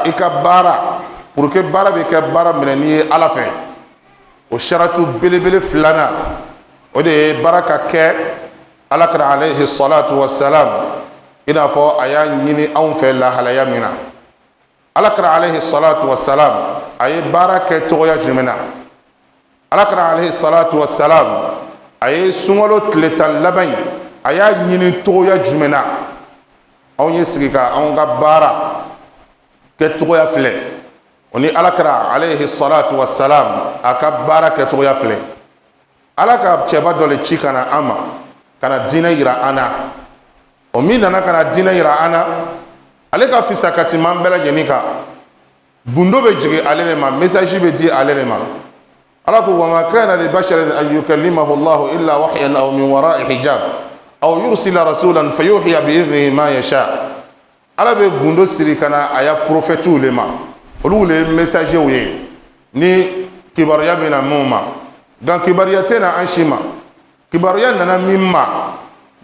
i ka baara, pour que baara bɛ kɛ baara minɛni ye Ala fɛ, o saratu belebele filanan, o de ye baara ka kɛ Ala kira alayhi salatu wasalam i n'a fɔ a y'a ɲini anw fɛ lahalaya min na. Ala kira alayhi salatu wasalam a ye baara kɛ cogoya jumɛn na? Ala kira alayhi salatu wasalam a ye sunkalo tile 10 laban in, a y'a ɲini cogoya jumɛn na? Anw ye sigi ka anw ka baara kɛ cogoya filɛ, o ni Ala kira alayhi salatu wasalam a ka baara kɛ cogoya filɛ. Ala ka cɛba dɔ le ci ka na an ma, ka na diinɛ yira an na. O min nana ka na diinɛ yira an na, ale ka fisa ka tɛmɛ an bɛɛ lajɛlen kan. Gundo bɛ jigin ale de ma, message bɛ di ale de ma. Ala ko: wa ma kana li basharin an yukallimahu Allahu illa wahyan aw min wara'i hijab aw yursila rasulan fayuhiya bi idhnihi ma yasha. Ala bɛ gundo siri ka na a ya prophètes le ma, olu le ye messagers ye ni kibaruya bɛ na minnu ma. Nka kibaruya tɛ na an si ma. Kibaruya nana min ma,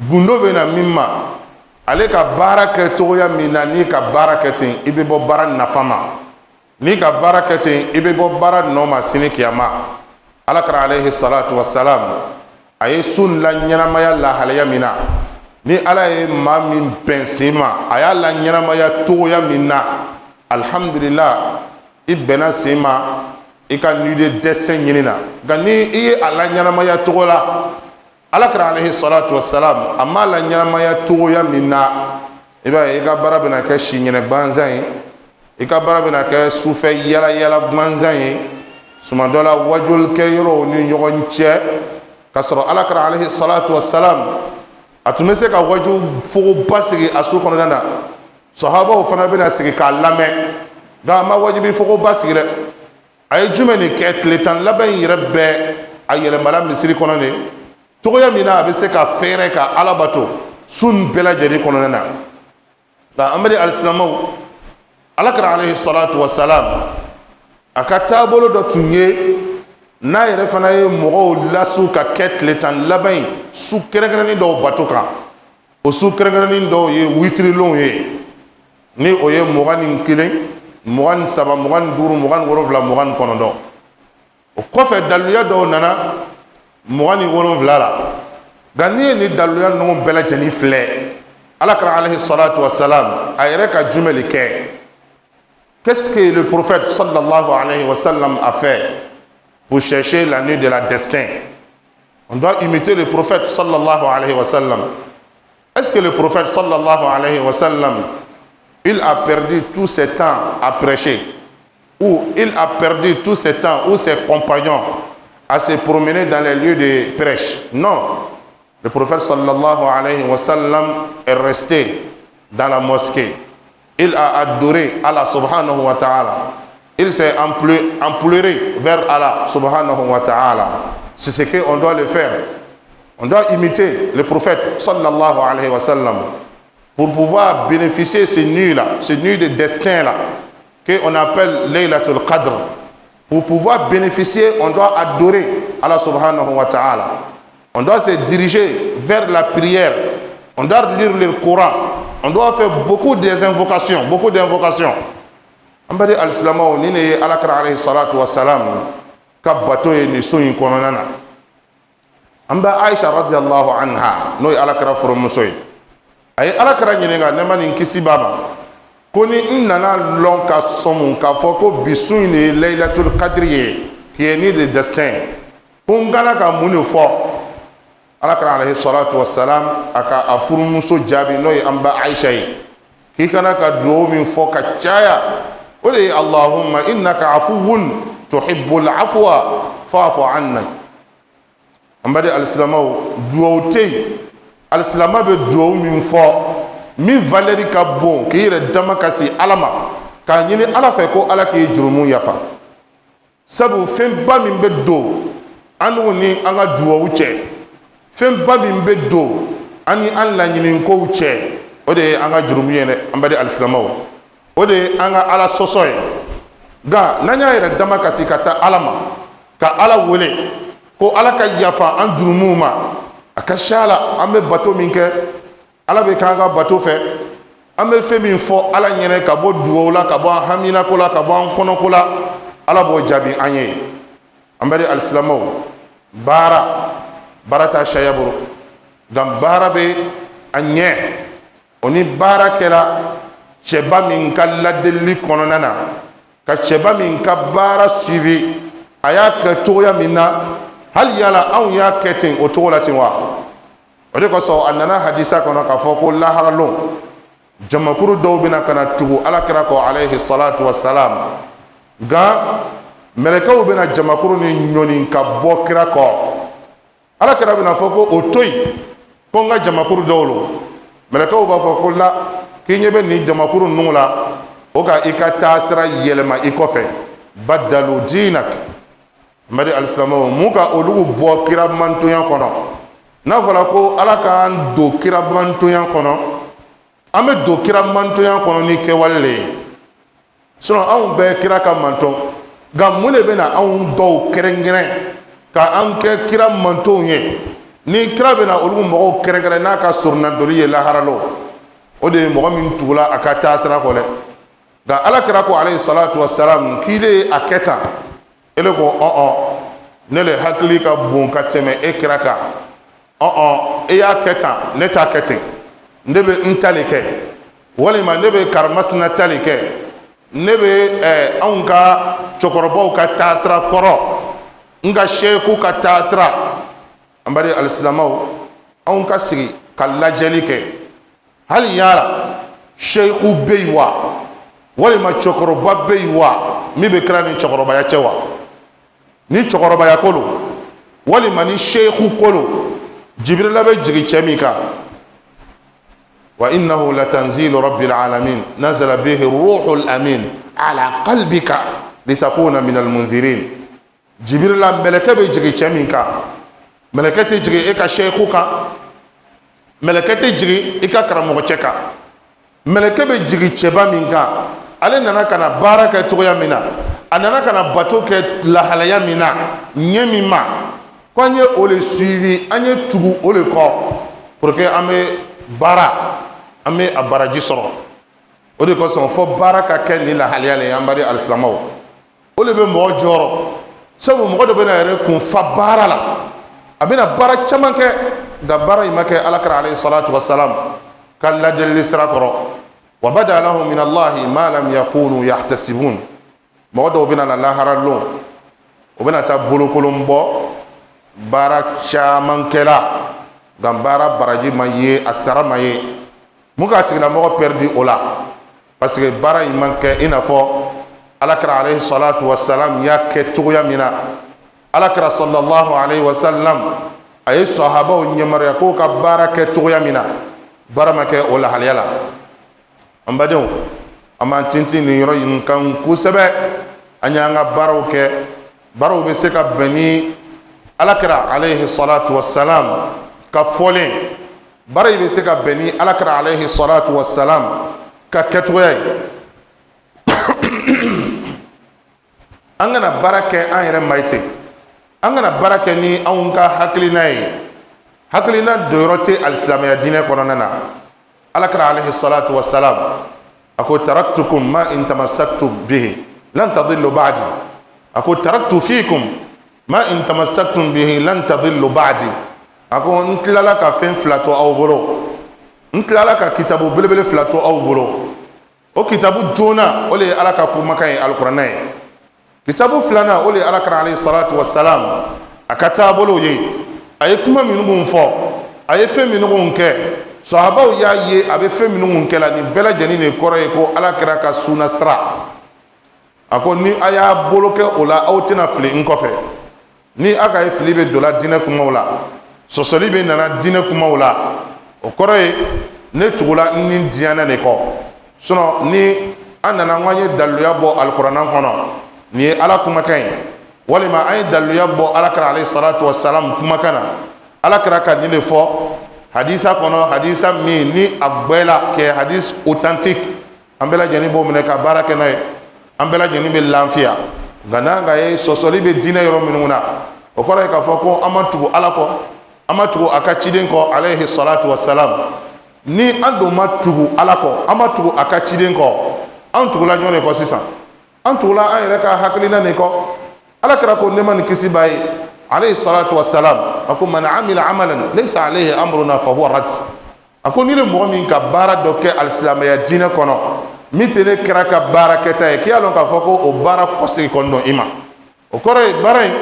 gundo bɛ na min ma, ale ka baara kɛ cogoya min na, n'i ka baara kɛ ten, i bɛ bɔ baara nafa ma. N'i ka baara kɛ ten, i bɛ bɔ baara nɔ ma sini kiyama. Ala kira alayhi salatu wasalam a ye sun la ɲɛnamaya lahalaya min na, ni Ala ye maa min bɛn sen ma, a y'a la ɲɛnamaya cogoya min na, alhamdulillah, i bɛnna sen ma i ka nuit de destin ɲini na. Nka ni i ye a la ɲɛnamaya cogo la, Ala kira alayhi salatu wasalam a m'a la ɲɛnamaya cogoya min na, i b'a ye i ka baara bɛna kɛ si ɲɛnɛ gansan ye, i ka baara bɛna kɛ sufɛ yala yala gansan ye, suma dɔ la wajulikɛ yɔrɔw ni ɲɔgɔn cɛ, k'a sɔrɔ Ala kira alayhi salatu wasalam a tun bɛ se ka waju fogoba sigi a so kɔnɔna na, sahabaw fana bɛna sigi k'a lamɛn. Nka a ma wajibi fogoba sigi dɛ. A ye jumɛn de kɛ? Tile 10 laban in yɛrɛ bɛɛ, a yɛlɛmala misiri kɔnɔ de cogoya min na a bɛ se ka fɛɛrɛ ka Ala bato sun bɛɛ lajɛlen kɔnɔna na. Nka an bɛ alisilamɛw, Ala kira alayhi salatu wasalam a ka taabolo dɔ tun ye, n'a yɛrɛ fana ye mɔgɔw lasu ka kɛ tile 10 laban in su kɛrɛnkɛrɛnnen dɔw bato kan. O su kɛrɛnkɛrɛnnen dɔw ye witirilonw ye, ni o ye 21, 23, 25, 27, 29. O kɔfɛ, daluya dɔw nana 27 la. Nka n'i ye nin daluya ninnu bɛɛ lajɛlen filɛ, Ala kira alayhi salatu wasalam a yɛrɛ ka jumɛn de kɛ? Qu'est-ce que le prophète sallallahu alayhi wa sallam a fait pour chercher la nuit de la destin? On doit imiter le prophète sallallahu alayhi wa sallam. Est-ce que le prophète sallallahu alayhi wa sallam, il a perdu tout ce temps à prêcher, ou il a perdu tout ce temps ou ses compagnons à se promener dans les lieux de prêche? Non. Le prophète sallallahu alayhi wa sallam est resté dans la mosquée. Il a adoré Allah subhanahu wa ta'ala. Il s'est empleuré vers Allah subhanahu wa ta'ala. C'est ce qu'on doit le faire. On doit imiter le prophète sallallahu alayhi wa sallam pour pouvoir bénéficier ces nuits-là, ces nuits de destin-là, qu'on appelle Laylatul Qadr. Pour pouvoir bénéficier, on doit adorer Allah subhanahu wa ta'ala. On doit se diriger vers la prière. On doit lire le Coran. On doit faire beaucoup d'invocations, beaucoup d'invocations. An bɛ alisilamɛw, ni ne ye Ala kira alayhi salatu wa salam ka bato ye nin so in kɔnɔna na. An bɛ Aisha radiyallahu anha, n'o ye Ala kira furumuso ye, a ye Ala kira ɲininka, nɛɛma ni kisi b'a ma, ko ni n nana lɔn ka sɔmu k'a fɔ ko bi sun in de ye Laylatul Qadri ye, qui est nuit de destin, ko n kana ka mun de fɔ? Ala kira alayhi salatu wa salam a ka a furumuso jaabi, n'o ye an ba Aisha ye, k'i kana ka duwawu min fɔ ka caya, o de ye: Allahumma innaka afuwun tuhibbul afwa fa'fu anna. An baden alisilamɛw, duwawu tɛ yen alisilama bɛ duwawu min fɔ min valeur ka bon k'i yɛrɛ dama ka se Ala ma k'a ɲini Ala fɛ ko Ala k'i jurumu yafa. Sabu fɛnba min bɛ don an n'u ni an ka duwawu cɛ, fɛnba min bɛ don an ni an laɲinikow cɛ, o de ye an ka jurumu ye dɛ. An baden alisilamɛw, o de ye an ka Ala sɔsɔ ye. Nka n'an y'a yɛrɛ dama kasi ka taa Ala ma ka Ala wele ko Ala ka yafa an jurumuw ma, a ka siya la an bɛ bato min kɛ, Ala bɛ k'an ka bato fɛ. An bɛ fɛn min fɔ Ala ɲɛnɛ ka bɔ dugawu la, ka bɔ an haminako la, ka bɔ an kɔnɔko la, Ala b'o jaabi an ye. An bɛ alisilamɛw, baara t'a sariya bolo, nka baara bɛ a ɲɛ o ni baara kɛra cɛba min ka ladelili kɔnɔna na, ka cɛba min ka baara suivi, a y'a kɛ cogoya min na, hali yala anw y'a kɛ ten o cogo la ten wa? O de kosɔn a nana hadisa kɔnɔ k'a fɔ ko laharalon, jamakuru dɔw bɛna ka na tugu Ala kira kɔ alayhi salatu wasalam, nka mɛlɛkɛw bɛna jamakuru ni ɲɔni ka bɔ kira kɔ. Ala kira bɛna fɔ ko o to yen, ko n ka jamakuru dɔw lo. Mɛlɛkɛw b'a fɔ ko la, k'i ɲɛ bɛ nin jamakuru ninnu la, o ka i ka taasira yɛlɛma i kɔfɛ, badalu diinak. N badi alisilamɛw, mun ka olu bɔ kira mantonya kɔnɔ? N'a fɔra ko Ala k'an don kira mantonya kɔnɔ, an bɛ don kira mantonya kɔnɔ ni kɛwale le ye. Sinon anw bɛɛ kira ka mantɔn, nka mun de bɛna anw dɔw kɛrɛnkɛrɛn ka an kɛ kira mantɔnw ye? Ni kira bɛna olu mɔgɔw kɛrɛnkɛrɛn n'a ka soronnadoli ye laharalo, o de ye mɔgɔ min tugula a ka taasira kɔ dɛ. Nka Ala kira ko alayhi salatu wasalam k'i de ye a kɛ tan, ele ko ɔn, ne le hakili ka bon ka tɛmɛ e kira kan, ɔn, e y'a kɛ tan, ne t'a kɛ ten, ne bɛ n ta le kɛ, walima ne bɛ karimasina ta le kɛ, ne bɛ anw ka cɛkɔrɔbaw ka taasira kɔrɔ, n ka seku ka taasira. An bari alisilamɛw, anw ka sigi ka lajɛli kɛ, hali yala seku bɛ yen wa, walima cɛkɔrɔba bɛ yen wa, min bɛ kira ni cɛkɔrɔbaya cɛ wa? Ni cɛkɔrɔbaya ko lo, walima ni seku ko lo, Jibirila bɛ jigin cɛ min kan, wa innahu latanzilu rabbil alamin nazala bihi ruhul amin ala qalbika litakuna minal munzirin. Jibirila mɛlɛkɛ bɛ jigin cɛ min kan, mɛlɛkɛ tɛ jigin e ka seku kan, mɛlɛkɛ tɛ jigin i ka karamɔgɔcɛ kan, mɛlɛkɛ bɛ jigin cɛba min kan, ale nana ka na baara kɛ cogoya min na, a nana ka na bato kɛ lahalaya min na, ɲɛ min ma, ko an ye o le suivi, an ye tugu o le kɔ pour que an bɛ baara, an bɛ a baraji sɔrɔ. O de kosɔn fɔ baara ka kɛ nin lahalaya le ye. An bari alisilamɛw, o de bɛ mɔgɔ jɔrɔ, sabu mɔgɔ dɔ bɛna yɛrɛ kun fa baara la, a bɛna baara caman kɛ, nka baara in ma kɛ Ala kira alayhi salatu wasalam ka ladelili sira kɔrɔ. Wa bada lahum min Allahi ma lam yakunu yahtasibun. Mɔgɔ dɔw bɛna na lahara lon, o bɛna taa bolokolon bɔ, baara caman kɛla, nka baara baraji ma ye, a sara ma ye. Mun k'a tigilamɔgɔ pɛridi o la? Parce que baara in man kɛ i n'a fɔ Ala kira alayhi salatu wasalam y'a kɛ cogoya min na. Ala kira sallallahu alayhi wa sallam a ye sahabaw yamaruya k'o ka baara kɛ cogoya min na, baara ma kɛ o lahalaya la. An badenw, an b'an tintin nin yɔrɔ in kan kosɛbɛ. An y'an ka baaraw kɛ, baaraw bɛ se ka bɛn ni Ala kira alayhi salatu wasalam ka fɔlen, baara in bɛ se ka bɛn ni Ala kira alayhi salatu wasalam ka kɛcogoya ye. An kana baara kɛ an yɛrɛ ma ye ten, an kana baara kɛ ni anw ka hakilina ye. Hakilina donyɔrɔ tɛ alisilamɛya diinɛ kɔnɔna na. Ala kira alayhi salatu wasalam a ko taraktukum ma in tamassaktum bihi lan tadillu ba'di, a ko taraktu fikum ma in tamassaktum bihi lan tadillu ba'di. A ko n tilala ka fɛn fila to aw bolo, n tilala ka kitabu belebele fila to aw bolo. O kitabu joona, o le ye Ala ka kumakan ye, alikuranɛ ye. Kitabu filanan, o le ye Ala kira alayhi salatu wasalam a ka taabolo ye. A ye kuma minnu fɔ, a ye fɛn minnu kɛ, sahabaw y'a ye a bɛ fɛn minnu kɛ la, nin bɛɛ lajɛlen de kɔrɔ ye ko Ala kira ka sunna sira. A ko ni a y'a bolo kɛ o la, aw tɛna fili n kɔfɛ. Ni a ka ye fili bɛ don la diinɛ kumaw la, sɔsɔli bɛ nana diinɛ kumaw la, o kɔrɔ ye ne tugula n ni diɲɛ de kɔ. Sinon ni an nana ko an ye daliluya bɔ alikuranɛ kɔnɔ, nin ye Ala kumakan ye, walima an ye daliluya bɔ Ala kira alayhi salatu wasalam kumakan na, Ala kira ka nin de fɔ hadisa kɔnɔ, hadisa min ni a gbɛla kɛ hadis authentique, an bɛɛ lajɛlen b'o minɛ ka baara kɛ n'a ye, an bɛɛ lajɛlen bɛ lafiya. Nka n'an ka ye sɔsɔli bɛ diinɛ yɔrɔ minnu na, o kɔrɔ ye k'a fɔ ko an ma tugu Ala kɔ, an ma tugu a ka ciden kɔ alayhi salatu wasalam. Ni an dun ma tugu Ala kɔ, an ma tugu a ka ciden kɔ, an tugula jɔn de kɔ sisan? An tugula an yɛrɛ ka hakilina de kɔ. Ala kira ko, nɛɛma ni kisi b'a ye, alayhi salatu wasalam, a ko: man amila amalan laysa alayhi amruna fahuwa rad. A ko ni le mɔgɔ min ka baara dɔ kɛ alisilamɛya diinɛ kɔnɔ min tɛ ne kira ka baara kɛta ye, k'i y'a lɔn k'a fɔ ko o baara kɔsegin kɔni don i ma. O kɔrɔ ye, baara in,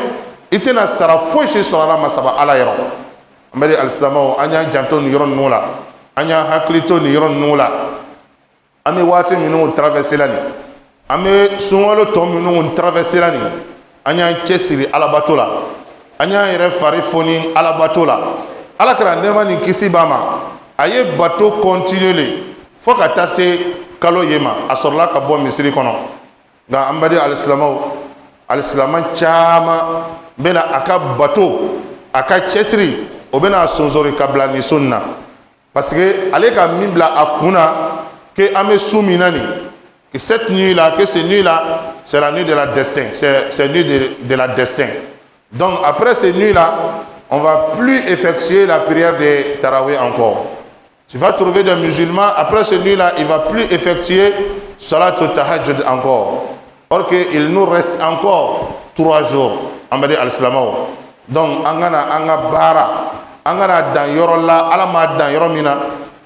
i tɛna sara foyi si sɔrɔ a la masaba Ala yɔrɔ. An bɛ alisilamɛw, an y'an janto nin yɔrɔ ninnu la, an y'an hakili to nin yɔrɔ ninnu la. An bɛ waati minnu traverser la nin, an bɛ sunkalo tɔ minnu traverser la nin, an y'an cɛsiri alabato la, an y'an yɛrɛ fari foni alabato la. Ala kɛra, nɛɛma ni kisi b'a ma, a ye bato continuer le fo ka taa se kalo ye ma, a sɔrɔla ka bɔ misiri kɔnɔ. Nka an baden alisilamɛw, alisilamɛ caman bɛna a ka bato, a ka cɛsiri, o bɛna sonsori ka bila nin so nin na, parce que ale ka min bila a kun na que an bɛ su min na nin, que cette nuit là, que cette nuit là, c'est la nuit de la destin, c'est nuit de la destin. Donc après cette nuit là, on va plus effectuer la prière de Tarawih encore. Tu vas trouver des musulmans, après cette nuit là, il va plus effectuer Salat Tahajjud encore, or que il nous reste encore 3 jours. An bɛ alisilamɛw, donc an kana an ka baara, an kana dan yɔrɔ la Ala m'a dan yɔrɔ min na,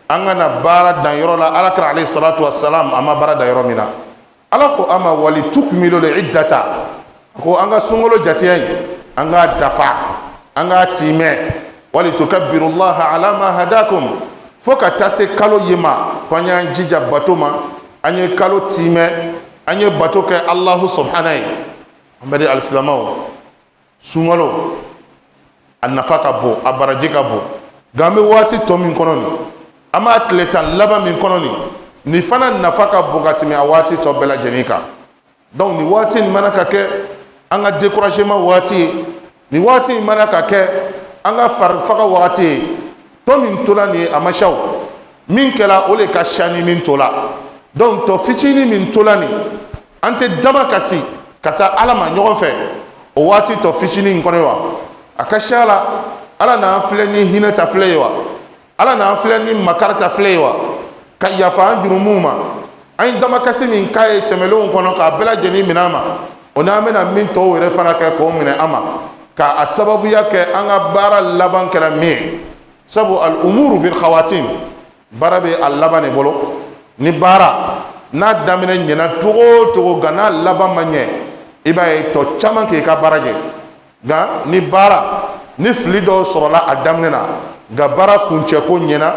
an kana baara dan yɔrɔ la Ala kira alayhi salatu wasalam a ma baara dan yɔrɔ min na. Ala ko an ma: wali tukmilu iddata. A ko an ka sunkalo jateya in, an k'a dafa, an k'a timɛ. Wali tukabbirullaha ala ma hadakum. Fo ka taa se kalo ye ma ko an y'an jija bato ma, an ye kalo timɛ, an ye bato kɛ Alahu subhana ye. An bɛ di alisilamɛw, sunkalo a nafa ka bon, a baraji ka bon. Nka an bɛ waati tɔ min kɔnɔ nin, an b'a tile 10 laban min kɔnɔ nin, nin fana nafa ka bon ka tɛmɛ a waati tɔ bɛɛ lajɛlen kan. Donc nin waati nin mana ka kɛ an ka découragement waati ye, nin waati in mana ka kɛ an ka farifaga waati ye, tɔ min tola nin ye, a ma siya o min kɛla, o de ka siya ni min tola. Donc tɔ fitinin min tola nin, an tɛ dama kasi ka taa Ala ma ɲɔgɔn fɛ o waati tɔ fitinin in kɔnɔ wa. A ka siya la, Ala n'an filɛ ni hinɛ ta filɛ ye wa, Ala n'an filɛ ni makari ta filɛ ye wa, ka yafa an jurumuw ma. An ye damakasi min k'a ye tɛmɛlenw kɔnɔ, k'a bɛɛ lajɛlen minɛ an ma, o n'an bɛna min tɔw yɛrɛ fana kɛ k'o minɛ an ma, k'a sababuya kɛ an ka baara laban kɛra min ye. Sabu al umuru bil khawatim, baara bɛ a laban de bolo. Ni baara n'a daminɛ ɲɛna cogo o cogo, nka n'a laban ma ɲɛ, i b'a ye tɔ caman k'i ka baara kɛ. Nka ni baara ni fili dɔw sɔrɔla a daminɛ na, nka baara kuncɛko ɲɛna,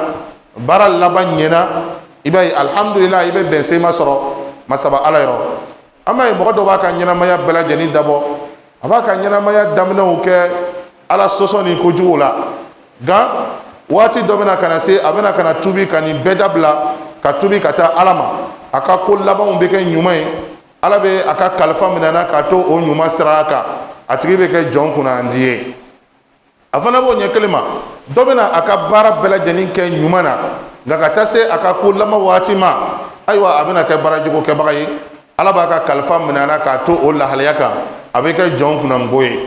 baara laban ɲɛna, i b'a ye alihamudulila, i bɛ bɛn sema sɔrɔ masaba Ala yɔrɔ. An b'a ye mɔgɔ dɔ b'a ka ɲɛnamaya bɛɛ lajɛlen dabɔ, a b'a ka ɲɛnamaya daminɛw kɛ Ala sɔsɔ ni kojugu la, nka waati dɔ bɛna ka na se, a bɛna ka na tubi ka nin bɛɛ dabila, ka tubi ka taa Ala ma. A ka ko labanw bɛ kɛ ɲuman ye, Ala bɛ a ka kalifa minɛ na k'a to o ɲuman sira kan, a tigi bɛ kɛ jɔn kunnandi ye. A fana b'o ɲɛ kelen ma. Dɔ bɛna a ka baara bɛɛ lajɛlen kɛ ɲuman na, nka ka taa se a ka ko laban waati ma, ayiwa, a bɛna kɛ baarajugu kɛbaga ye. Ala b'a ka kalifa minɛ na k'a to o lahalaya kan, a bɛ kɛ jɔn kunnango ye.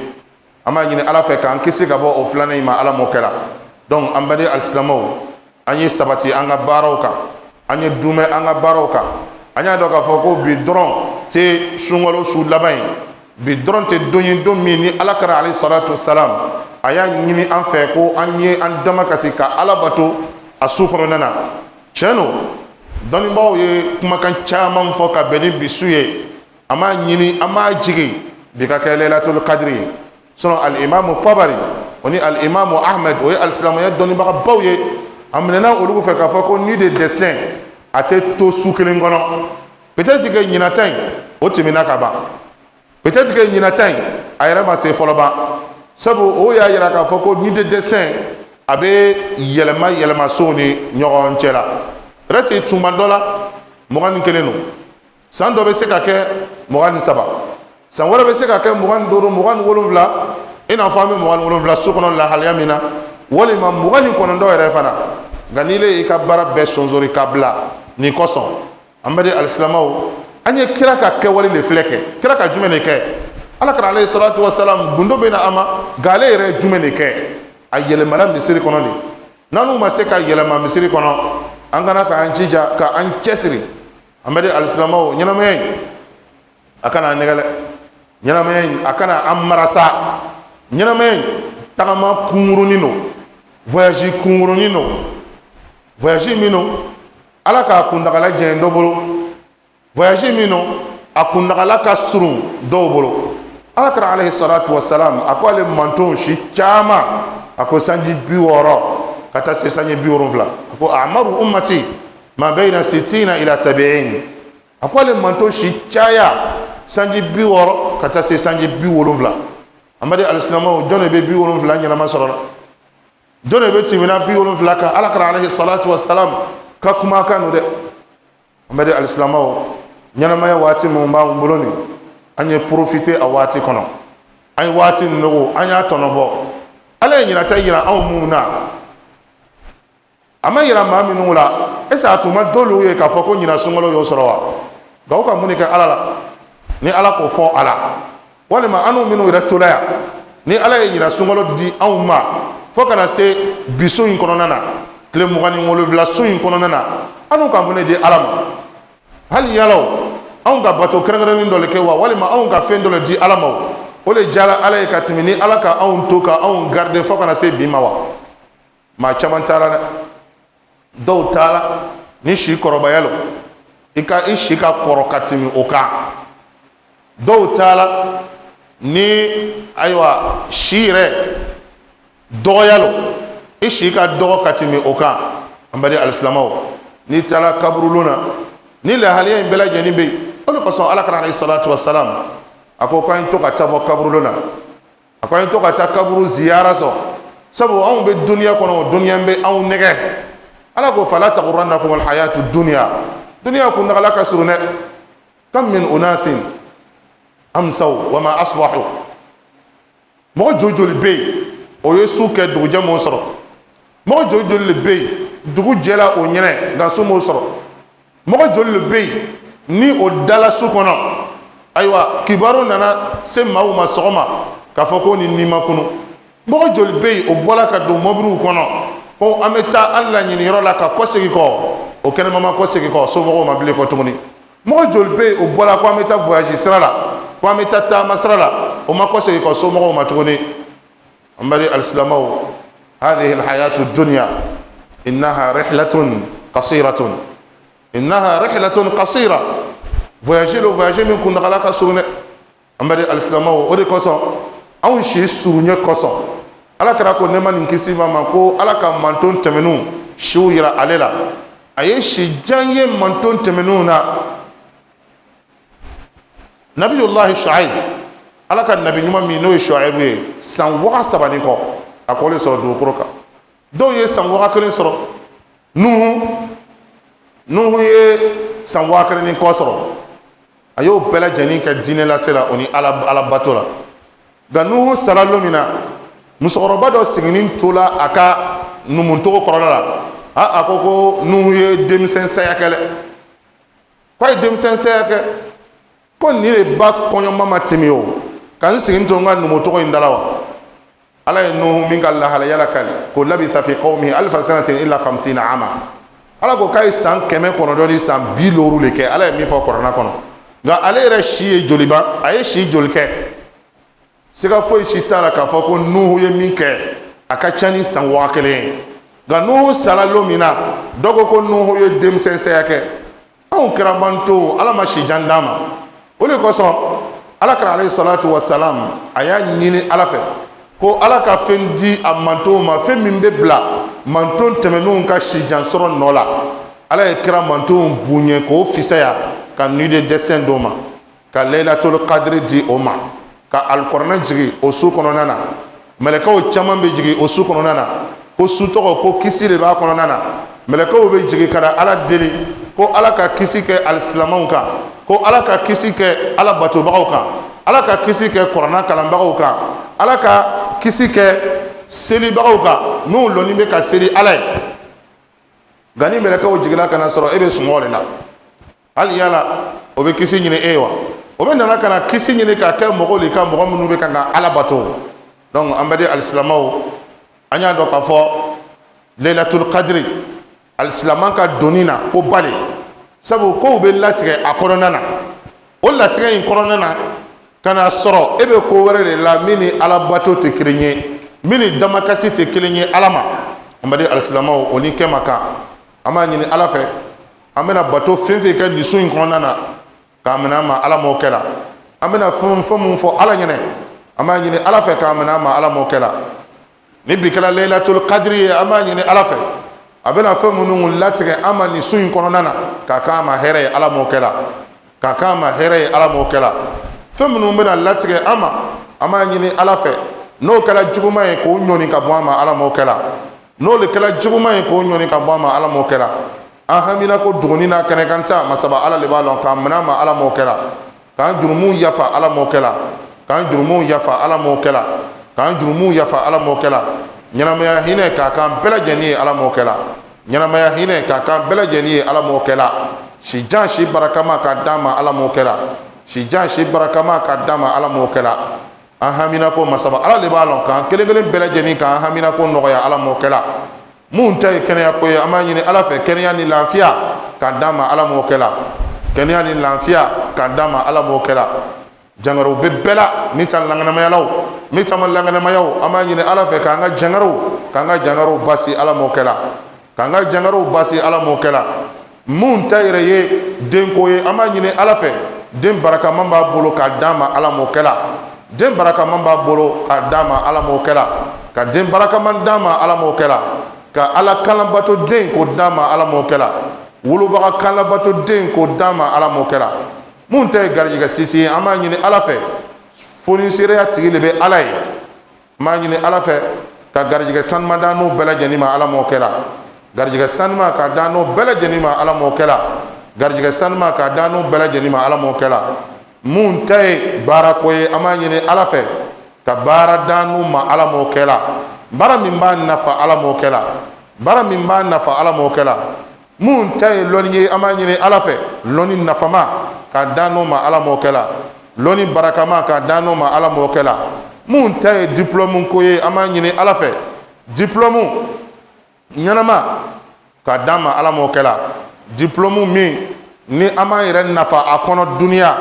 An b'a ɲini Ala fɛ k'an kisi ka bɔ o filanan in ma. Ala m'o kɛra. Donc an baden alisilamɛw, an ye sabati an ka baaraw kan, an ye dumɛ an ka baaraw kan. An y'a dɔn k'a fɔ ko bi dɔrɔn tɛ sunkalo su laban ye, bi dɔrɔn tɛ don ye, don min ni Ala kɛra alayhi salatu salam a y'a ɲini an fɛ ko an ye an dama kasi ka Ala bato a su kɔnɔna na. Tiɲɛ don, dɔnnibaaw ye kumakan caman fɔ ka bɛn ni bi su ye. An b'a ɲini, an b'a jigi bi ka kɛ Lailatul Kadiri ye. Sinon alimamu Tabari o ni alimamu Ahmed, o ye alisilamɛya dɔnnibagabaw ye, a minɛna olu fɛ k'a fɔ ko nuit de destin a tɛ to su kelen kɔnɔ. Peut-être que ɲinata in, o tɛmɛna ka ban, peut-être que ɲinata in, a yɛrɛ ma se fɔlɔ ban, sabu o y'a yira k'a fɔ ko nuit de destin a bɛ yɛlɛma yɛlɛma sow ni ɲɔgɔn cɛ la. Peut-être tuma dɔ la 21 don, san dɔ bɛ se ka kɛ 23, san wɛrɛ bɛ se ka kɛ 25, 27, i n'a fɔ an bɛ 27 so kɔnɔ lahalaya min na, walima 29 yɛrɛ fana. Nka n'i le y'i ka baara bɛɛ sonsori ka bila nin kosɔn, an bɛ di alisilamɛw, an ye kira ka kɛwale de filɛ kɛ. Kira ka jumɛn de kɛ? Ala kɛra alayhi salatu wasalam, gundo bɛ na a ma, nka ale yɛrɛ ye jumɛn de kɛ? A yɛlɛmana misiri kɔnɔ de. N'an ma se ka yɛlɛma misiri kɔnɔ An kana k'an jija ka an cɛsiri. An baden alisilamɛw, ɲɛnamaya in a kana an nɛgɛ dɛ, ɲɛnamaya in a kana an marasa. Ɲɛnamaya in tagama kunkurunin don, voyage kunkurunin don, voyage min don Ala k'a kuntagala janya dɔ bolo, voyage min don a kuntagala ka surun dɔw bolo. Ala kira alayhi salatu wasalam a ko ale mantonw si caman, a ko sanji 60 ka taa se sanji 70. A ko a'maru ummati ma bayna sitina ila sabi'in. A ko ale manton si caya sanji 60 ka taa se sanji 70. An baden alisilamɛw, jɔn de bɛ 70 ɲɛnama sɔrɔ la? Jɔn de bɛ tɛmɛna 70 kan? Ala kira alayhi salatu wasalam ka kumakan don dɛ. An baden alisilamɛw, ɲɛnamaya waati min b'an bolo nin, an ye profiter a waati kɔnɔ, an ye waati nɔgɔ, an y'a tɔnɔbɔ. Ala ye ɲinata yira anw minnu na, a ma yira maa minnu la. Est ce que a tun ma dɔwlu ye k'a fɔ ko ɲina sunkalo y'o sɔrɔ wa? Nka u ka mun de kɛ Ala la ni Ala k'o fɔ a la? Walima an n'u minnu yɛrɛ tola yan, ni Ala ye ɲina sunkalo di anw ma fo ka na se bi sun in kɔnɔna na, tile 27 sun in kɔnɔna na, an n'u ka mun de di Ala ma? Hali yala anw ka bato kɛrɛnkɛrɛnnen dɔ le kɛ wa, walima anw ka fɛn dɔ le di Ala ma, o le diyara Ala ye ka tɛmɛ ni Ala ka anw to ka anw garder fo ka na se bi ma wa? Maa caman taara dɛ. Dɔw taara ni si kɔrɔbaya lo, i ka i si ka kɔrɔ ka tɛmɛ o kan. Dɔw taara ni ayiwa si yɛrɛ dɔgɔya lo, i si ka dɔgɔ ka tɛmɛ o kan. An baden alisilamɛw, n'i taara kaburulon na, ni lahaliya in bɛɛ lajɛlen bɛ yen. O de kosɔn Ala kira alayhi salatu wasalam a ko k'an ye to ka taa bɔ kaburulon na, a ko an ye to ka taa kaburu ziyara sɔn, sabu anw bɛ duniya kɔnɔ, o duniya bɛ anw nɛgɛ. Ala ko fala tagurannakum alhayatu dunya. Duniya kuntagala ka surun dɛ. Kam min unasin amsaw wa ma asbahu. Mɔgɔ joli joli bɛ yen, o ye su kɛ, dugujɛ m'o sɔrɔ? Mɔgɔ joli joli de bɛ yen, dugu jɛla o ɲɛnɛ, nka su m'o sɔrɔ? Mɔgɔ joli de bɛ yen ni o dala su kɔnɔ, ayiwa kibaru nana se maaw ma sɔgɔma k'a fɔ ko ni ni ma kunu? Mɔgɔ joli bɛ yen, o bɔla ka don mɔbiliw kɔnɔ ko an bɛ taa an laɲiniyɔrɔ la, ka kɔsegin kɔ, o kɛnɛma ma kɔsegin kɔ somɔgɔw ma bilen kɔ tuguni? Mɔgɔ joli bɛ yen, o bɔla ko an bɛ taa voyage sira la, ko an bɛ taa taama sira la, o ma kɔsegin kɔ somɔgɔw ma tuguni? An baden alisilamɛw, هذه الحياة الدنيا إنها رحلة قصيرة، إنها رحلة قصيرة. Voyage lo, voyage min kuntagala ka surun dɛ. An baden alisilamɛw, o de kosɔn anw si surunya kosɔn, Ala kira ko nɛɛma ni kisi b'a ma ko Ala ka manton tɛmɛnenw siw yira ale la. A ye si jan ye manton tɛmɛnenw na. Nabiyulahi Shuaib, Ala ka nabi ɲuman min n'o ye Shuaibu ye, san 3000 ni kɔ a k'o le sɔrɔ dugukolo kan. Dɔw ye san 1000 sɔrɔ. Nuhu ye san 1000 ni kɔ sɔrɔ. A y'o bɛɛ lajɛlen kɛ diinɛ lase la, o ni Ala bato la. Nka Nuhu sara lon min na, musokɔrɔba dɔ siginin tola a ka numutogo kɔrɔla la. A ko ko Nuhu ye denmisɛn saya kɛ dɛ, k'a ye denmisɛn saya kɛ, ko nin de ba kɔɲɔma ma tɛmɛ o ka n sigi to n ka numutogo in da la wa? Ala ye Nuhu min ka lahalaya lakali ko labisa fi qawmihi alfa sanatin illa khamsina ama. Ala ko k'a ye san 950 le kɛ. Ala ye min fɔ Kuranna kɔnɔ, nka ale yɛrɛ si ye joli ban? A ye si joli kɛ? Siga foyi si t'a la k'a fɔ ko Nuhu ye min kɛ, a ka ca ni san 1000 ye. Nka Nuhu sara lon min na, dɔ ko ko Nuhu ye denmisɛn saya kɛ. Anw kira manton, Ala ma si jan d'an ma. O de kosɔn Ala kira alayhi salatu wasalam a y'a ɲini Ala fɛ ko Ala ka fɛn di a mantonw ma, fɛn min bɛ bila manton tɛmɛnenw ka si jan sɔrɔ nɔ la. Ala ye kira mantonw bonya k'o fisaya ka nuit de destin d'o ma, ka Laylatul Qadri di o ma, ka Alikɔrɔnɛ jigin o su kɔnɔna na. Mɛlɛkɛw caman bɛ jigin o su kɔnɔna na, ko su tɔgɔ ko kisi de b'a kɔnɔna na. Mɛlɛkɛw bɛ jigin ka na Ala deli ko Ala ka kisi kɛ alisilamɛw kan, ko Ala ka kisi kɛ Ala batobagaw kan, Ala ka kisi kɛ Kɔrɔna kalanbagaw kan, Ala ka kisi kɛ selibagaw kan minnu lɔnni bɛ ka seli Ala ye. Nka ni mɛlɛkɛw jiginna ka na sɔrɔ e bɛ sunɔgɔ de la, hali yala o bɛ kisi ɲini e ye wa? O bɛ nana ka na kisi ɲini ka kɛ mɔgɔw de kan, mɔgɔ minnu bɛ kan ka Ala bato. Donc an baden alisilamɛw, an y'a dɔn k'a fɔ Laylatul Qadri Alisilaman ka donni na ko bale, sabu kow bɛ latigɛ a kɔnɔna na. O latigɛ in kɔnɔna na, ka n'a sɔrɔ e bɛ ko wɛrɛ de la min ni alabato tɛ kelen ye, min ni damakasi tɛ kelen ye Ala ma. An baden alisilamaw, o ni kɛ ma kan. An b'a ɲini Ala fɛ, an bɛna bato fɛn fɛn kɛ nin sun in kɔnɔna na, k'a minɛ an ma, Ala m'o kɛ la. An bɛna fɛn fɛn mun fɔ Ala ɲɛnɛ, an b'a ɲini Ala fɛ k'a minɛ an ma, Ala m'o kɛ la. Ni bi kɛra Laylatul Kadiri ye, an b'a ɲini Ala fɛ, a bɛna fɛn minnu latigɛ an ma nin sun in kɔnɔna na, k'a k'an ma hɛrɛ ye, Ala m'o kɛ la. K'a k'an ma hɛrɛ ye, Ala m'o kɛ la. Fɛn minnu bɛna latigɛ an ma, an b'a ɲini Ala fɛ, n'o kɛra juguman ye, k'o ɲɔni ka bɔ an ma, Ala m'o kɛ la. N'o de kɛra juguman ye, k'o ɲɔni ka bɔ an ma, Ala m'o kɛ la. An hamina ko dogoni n'a kɛnɛkan ta, masaba Ala de b'a lɔn. K'an minɛ an ma, Ala m'o kɛ la. K'an jurumuw yafa, Ala m'o kɛ la. K'an jurumuw yafa, Ala m'o kɛ la. K'an jurumuw yafa, Ala m'o kɛ la. Ɲɛnamaya hinɛ k'a k'an bɛɛ lajɛlen ye, Ala m'o kɛ la. Ɲɛnamaya hinɛ k'a k'an bɛɛ lajɛlen ye, Ala m'o kɛ la. Si jan si barakama k'a d'an ma, Ala m'o kɛ la. Si jan si barakama k'a d'an ma, Ala m'o kɛ la. An hamina ko masaba Ala de b'a lɔn. K'an kelen kelen bɛɛ lajɛlen k'an hamina ko nɔgɔya, Ala m'o kɛ la. Mun ta ye kɛnɛya ko ye, an b'a ɲini Ala fɛ, kɛnɛya ni lafiya k'a d'an ma, Ala m'o kɛ la. Kɛnɛya ni lafiya k'a d'an ma, Ala m'o kɛ la. Jangaraw bɛ bɛɛ la, min ta laŋanamaya la o, min ta ma laŋanamaya o, an b'a ɲini Ala fɛ k'an ka jangaraw, k'an ka jangaraw basi, Ala m'o kɛ la. K'an ka jangaraw basi, Ala m'o kɛ la. Mun ta yɛrɛ ye denko ye, an b'a ɲini Ala fɛ, den barakaman b'a bolo k'a d'an ma, Ala m'o kɛ la. Den barakaman b'a bolo k'a d'an ma, Ala m'o kɛ la. Ka den barakaman d'an ma, Ala m'o kɛ la. Ka Ala kanlabato den k'o d'an ma, Ala m'o kɛ la. Wolobaga kanlabato den k'o d'an ma, Ala m'o kɛ la. Mun ta ye garijɛgɛ sinsin ye, an b'a ɲini Ala fɛ, fonisereya tigi de bɛ Ala ye. An b'a ɲini Ala fɛ ka garijɛgɛ sanuma d'an n'o bɛɛ lajɛlen ma, Ala m'o kɛ la. Garijɛgɛ sanuma k'a d'an n'o bɛɛ lajɛlen ma, Ala m'o kɛ la. Garijɛgɛ sanuma k'a d'an n'o bɛɛ lajɛlen ma, Ala m'o kɛ la. Mun ta ye baarako ye, an b'a ɲini Ala fɛ ka baara d'an n'u ma, Ala m'o kɛ la. Baara min b'a nafa, Ala m'o kɛ la. Baara min b'a nafa, Ala m'o kɛ la. Mun ta ye lɔnni ye, an b'a ɲini Ala fɛ, lɔnni nafama k'a d'an n'o ma, Ala m'o kɛ la. Lɔnni barakama k'a d'an n'o ma, Ala m'o kɛ la. Mun ta ye diplɔmu ko ye, an b'a ɲini Ala fɛ, diplɔmu ɲɛnama k'a d'an ma, Ala m'o kɛ la. Diplɔmu min ni an b'an yɛrɛ nafa a kɔnɔ duniya,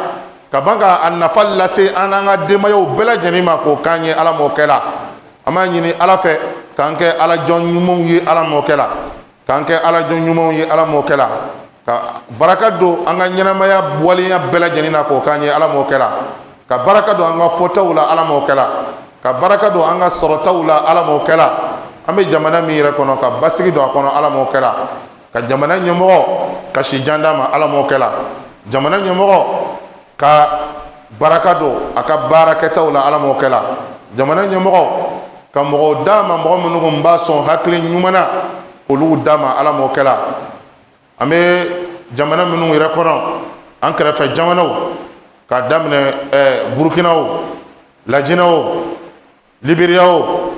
ka ban ka a nafa lase an n'an ka denbayaw bɛɛ lajɛlen ma, k'o k'an ye, Ala m'o kɛ la. An b'a ɲini Ala fɛ k'an kɛ Ala jɔn ɲumanw ye, Ala m'o kɛ la. K'an kɛ Ala jɔn ɲumanw ye, Ala m'o kɛ la. Ka baraka don an ka ɲɛnamaya waleya bɛɛ lajɛlen na, k'o k'an ye, Ala m'o kɛ la. Ka baraka don an ka fɔtaw la, Ala m'o kɛ la. Ka baraka don an ka sɔrɔtaw la, Ala m'o kɛ la. An bɛ jamana min yɛrɛ kɔnɔ, ka basigi don a kɔnɔ, Ala m'o kɛ la. Ka jamana ɲɛmɔgɔ ka si jan d'a ma, Ala m'o kɛ la. Jamana ɲɛmɔgɔ ka baraka don a ka baarakɛtaw la, Ala m'o kɛ la. Jamana ɲɛmɔgɔ ka mɔgɔw d'a ma, mɔgɔ minnu kun b'a sɔn hakili ɲuman na, olu d'a ma, Ala m'o kɛ la. An bɛ jamana minnu yɛrɛ kɔnɔ, an kɛrɛfɛ jamanaw, k'a daminɛ Burukina o, Lajinɛ o, Liberiya o,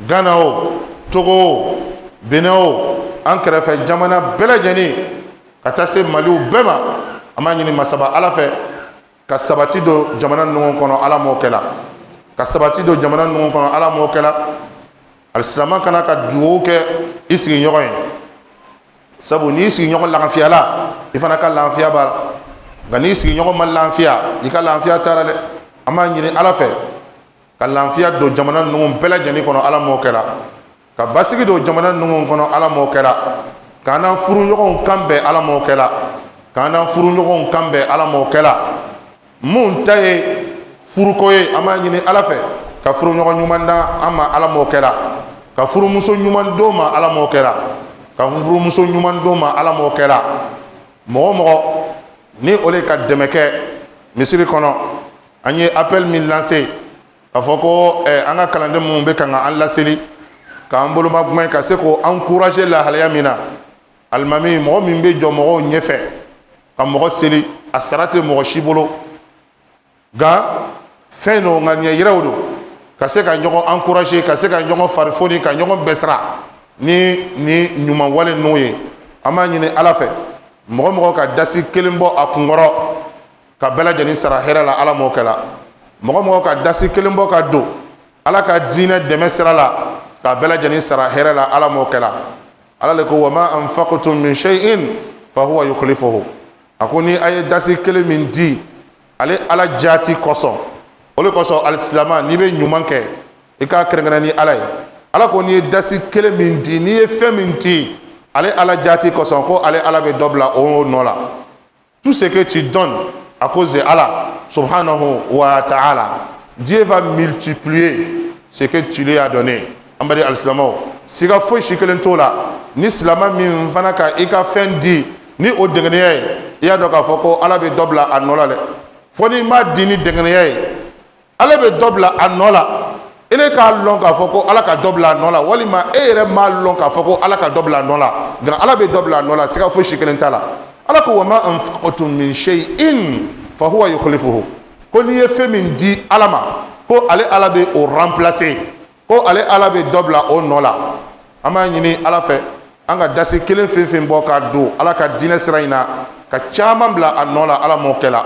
Gana o, Togo o, Benin o, an kɛrɛfɛ jamana bɛɛ lajɛlen, ka taa se Maliw bɛɛ ma, an b'a ɲini masaba Ala fɛ ka sabati don jamana ninnu kɔnɔ, Ala m'o kɛ la. Ka sabati don jamana ninnu kɔnɔ, Ala m'o kɛ la. Alisilama kana ka dugawu kɛ i sigiɲɔgɔn ye, sabu n'i sigiɲɔgɔn lafiyala, i fana ka lafiya b'a la, nka n'i sigiɲɔgɔn ma lafiya, i ka lafiya taara dɛ. An b'a ɲini Ala fɛ ka lafiya don jamana ninnu bɛɛ lajɛlen kɔnɔ, Ala m'o kɛ la. Ka basigi don jamana ninnu kɔnɔ, Ala m'o kɛ la. K'an n'an furuɲɔgɔnw kan bɛn, Ala m'o kɛ la. K'an n'an furuɲɔgɔnw kan bɛn, Ala m'o kɛ la. Mun ta ye furuko ye, an b'a ɲini Ala fɛ ka furuɲɔgɔn ɲuman d'an ma, Ala m'o kɛ la. Ka furumuso ɲuman d'o ma, Ala m'o kɛ la. Ka furumuso ɲuman d'o ma, Ala m'o kɛ la. Mɔgɔ o mɔgɔ ni o de ka dɛmɛ kɛ misiri kɔnɔ, an ye appel min lancé k'a fɔ ko an ka kalanden minnu bɛ kan ka an laseli, k'an boloma gbɛn, ka se k'o encourager lahalaya min na, alimami, mɔgɔ min bɛ jɔ mɔgɔw ɲɛfɛ ka mɔgɔ seli, a sara tɛ mɔgɔ si bolo, nka fɛn don, ŋaniya yɛrɛw don, ka se ka ɲɔgɔn encourager, ka se ka ɲɔgɔn farifoni, ka ɲɔgɔn bɛsira ni ɲuman wale ninnu ye. An b'a ɲini Ala fɛ, mɔgɔ mɔgɔ ka dasi kelen bɔ a kunkɔrɔ, ka bɛɛ lajɛlen sara hɛrɛ la, Ala m'o kɛ la. Mɔgɔ mɔgɔ ka dasi kelen bɔ ka don Ala ka diinɛ dɛmɛ sira la, ka bɛɛ lajɛlen sara hɛrɛ la, Ala m'o kɛ la. Ala le ko wa ma anfaqtum min shay'in fa huwa yukhlifuhu. A ko ni a ye dasi kelen min di ale Ala jaati kosɔn, o le kosɔn alisilama, n'i bɛ ɲuman kɛ, i k'a kɛrɛnkɛrɛn ni Ala ye. Ala ko n'i ye dasi kelen min di, n'i ye fɛn min di ale Ala jaati kosɔn, ko ale Ala bɛ dɔ bila o nɔ la. Tout ce que tu donnes à cause de Allah subhanahu wa ta'ala, Dieu va multiplier ce que tu lui as donné. An bɛ alisilamaw, siga foyi si kelen t'o la. Ni silama min fana ka i ka fɛn di ni o dɛngɛnɛya ye, i y'a dɔn k'a fɔ ko Ala bɛ dɔ bila a nɔ la dɛ. Fo n'i m'a di ni dɛngɛnɛya ye, Ala bɛ dɔ bila a nɔ la. Ele k'a lɔn k'a fɔ ko Ala ka dɔ bila a nɔ la, walima e yɛrɛ m'a lɔn k'a fɔ ko Ala ka dɔ bila a nɔ la, nka Ala bɛ dɔ bila a nɔ la, siga foyi si kelen t'a la. Ala ko wa ma anfaqtum min shay'in fa huwa yukhlifuhu. Ko n'i ye fɛn min di Ala ma, ko ale Ala bɛ o remplacer, ko ale Ala bɛ dɔ bila o nɔ la. An b'a ɲini Ala fɛ, an ka dasi kelen fɛn fɛn bɔ k'a don Ala ka diinɛ sira in na, ka caman bila a nɔ la, Ala m'o kɛ la.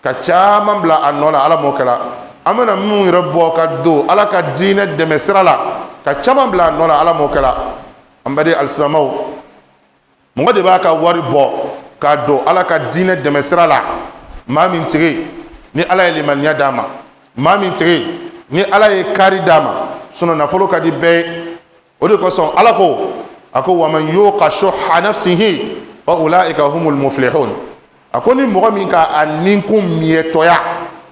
Ka caman bila a nɔ la, Ala m'o kɛ la. An bɛna minnu yɛrɛ bɔ ka don Ala ka diinɛ dɛmɛ sira la, ka caman bila a nɔ la, Ala m'o kɛ la. An baden alisilamaw, mɔgɔ de b'a ka wari bɔ k'a don Ala ka diinɛ dɛmɛ sira la. Maa min tigi ni Ala ye limaniya d'a ma, maa min tigi ni Ala ye kaari d'a ma, sinon nafolo ka di bɛɛ ye. O de kosɔn Ala ko, a ko waman yuqa shuhha nafsihi fa ulaika humul muflihun. A ko ni mɔgɔ min ka a ninkun miyɛtɔya,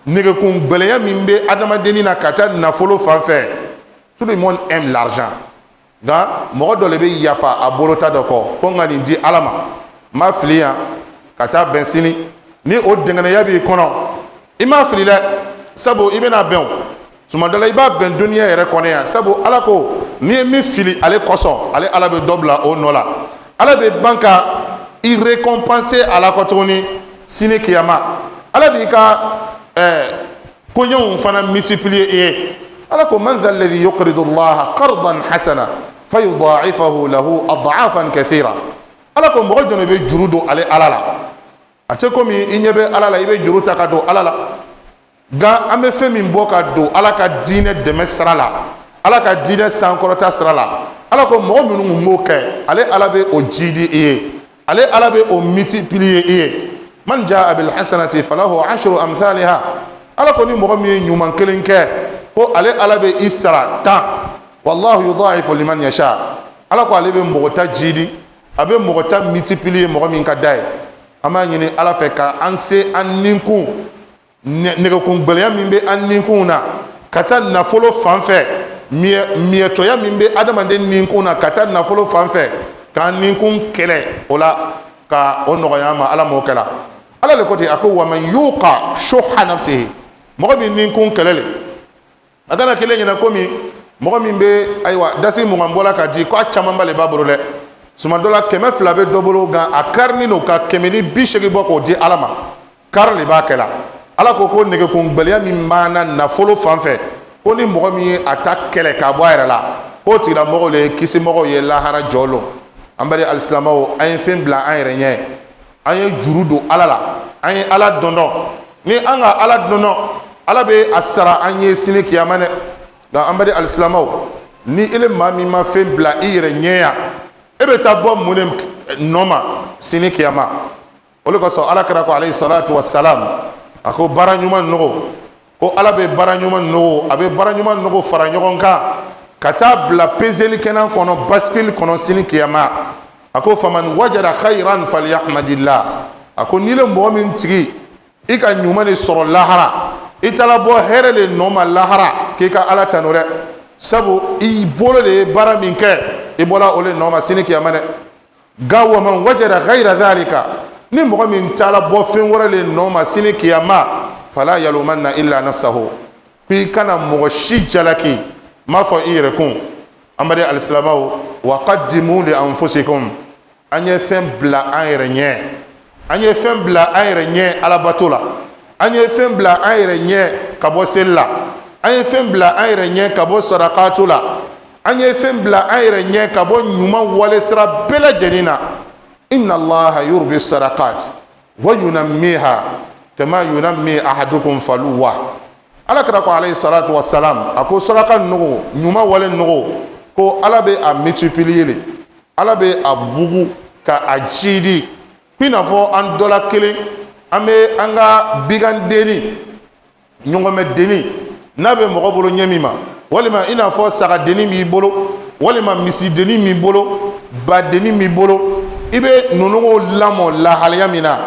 negekun gbɛlɛya min bɛ adamadennin na ka taa nafolo fan fɛ. Tout le monde aime l'argent, nka mɔgɔ dɔ le bɛ yafa a bolota dɔ kɔ ko n ka nin di Ala ma, n m'a fili yan ka taa bɛn sini. Ni o dɛngɛnɛya b'i kɔnɔ, i m'a fili dɛ, sabu i bɛna bɛn o tuma dɔ la, i b'a bɛn duniya yɛrɛ kɔnɔ yan. Sabu Ala ko n'i ye min fili ale kosɔn, ale Ala bɛ dɔ bila o nɔ la. Ala bɛ ban ka i récompenser a la kɔ tuguni sini kiyama. Ala b'i ka koɲɛw fana multiplier i ye. Ala ko man dha alladhi yuqridu Allaha qardan hasana fayudha'ifahu lahu ad'afan kathira. Ala ko mɔgɔ jɔn de bɛ juru don ale Ala la? A tɛ komi i ɲɛ bɛ Ala la, i bɛ juru ta ka don Ala la. Nka an bɛ fɛn min bɔ ka don Ala ka diinɛ dɛmɛ sira la, Ala ka diinɛ sankɔrɔta sira la, Ala ko mɔgɔ minnu kun b'o kɛ, ale Ala bɛ o jidi i ye, ale Ala bɛ o multiplier i ye. Man jaa bil hasanati falahu ashru amthaliha. Ala ko ni mɔgɔ min ye ɲuman kelen kɛ, ko ale Ala bɛ i sara 10. Wallahu yudha'ifu liman yasha. Ala ko ale bɛ mɔgɔ ta jidi, a bɛ mɔgɔ ta multiplier mɔgɔ min ka d'a ye. An b'a ɲini Ala fɛ ka an se an ninkun nɛgɛkun gbɛlɛya min bɛ an ninkun na ka taa nafolo fan fɛ, miyɛtɔya min bɛ adamaden ninkun na ka taa nafolo fan fɛ, k'an ninkun kɛlɛ o la, ka o nɔgɔya an ma. Ala m'o kɛla. Ala le ko ten, a ko waman yuqa shuhha nafsihi. Mɔgɔ min ninkun kɛlɛ le, a kana kelen ɲɛna komi mɔgɔ min bɛ ayiwa dasi 20 bɔla ka di, ko a camanba le b'a bolo dɛ. Suma dɔ la 200 bɛ dɔ bolo, nka a karinin don ka 180 bɔ k'o di Ala ma. Kari le b'a kɛ la. Ala ko ko nɛgɛkun gbɛlɛya min b'an na nafolo fan fɛ, ko ni mɔgɔ min ye a ta kɛlɛ k'a bɔ a yɛrɛ la, k'o tigilamɔgɔw le ye kisimɔgɔw ye lahara jɔ lon. An bɛɛ alisilamɛw, an ye fɛn bila an yɛrɛ ɲɛ, an ye juru don Ala la, an ye Ala dɔndɔn. Ni an ka Ala dɔndɔn, Ala bɛ a sara an ye sini kiyama dɛ. Nka an bɛɛ alisilamɛw, ni ele maa min ma fɛn bila i yɛrɛ ɲɛ yan, e bɛ taa bɔ mun de nɔ ma sini kiyama? O de kosɔn Ala kira ko alayhi salatu wa salam, a ko baara ɲuman nɔgɔ, ko Ala bɛ baara ɲuman nɔgɔ, a bɛ baara ɲuman nɔgɔ fara ɲɔgɔn kan ka taa bila peseli kɛnɛ kɔnɔ, bascule kɔnɔ sini kiyama. A ko faman wajada khayran falyahmadillah. A ko n'i le mɔgɔ min tigi i ka ɲuman de sɔrɔ lahara, i taara bɔ hɛrɛ le nɔ ma lahara, k'i ka Ala tanu dɛ, sabu i bolo de ye baara min kɛ, i bɔra o le nɔ ma sini kiyama dɛ. Nka waman wajada ghayra dhalika, ni mɔgɔ min taara bɔ fɛn wɛrɛ le nɔ ma sini kiyama, fala yalumanna illa nafsahu. K'i kana mɔgɔ si jalaki, m'a fɔ i yɛrɛ kun. An baden alisilamɛw, wa qaddimu li anfusikum. An ye fɛn bila an yɛrɛ ɲɛ, an ye fɛn bila an yɛrɛ ɲɛ alabato la, an ye fɛn bila an yɛrɛ ɲɛ ka bɔ seli la, an ye fɛn bila an yɛrɛ ɲɛ ka bɔ sarakatu la, an ye fɛn bila an yɛrɛ ɲɛ ka bɔ ɲuman wale sira bɛɛ lajɛlen na. Inna allaha yurbi sarakat wa yunammiha kama yunammi ahadukum faluwa. Ala kira ko alayhi salatu wa salam, a ko saraka nɔgɔ, ɲuman wale nɔgɔ, ko Ala bɛ a multiplier le. Ala bɛ a bugu ka a jiidi i n'a fɔ an dɔ la kelen an bɛ an ka bigandenni ɲɔgɔmɛdenni n'a bɛ mɔgɔ bolo ɲɛ min ma, walima i n'a fɔ sagadenni b'i bolo, walima misidenni b'i bolo, badenni b'i bolo, i bɛ ninnu lamɔ lahalaya min na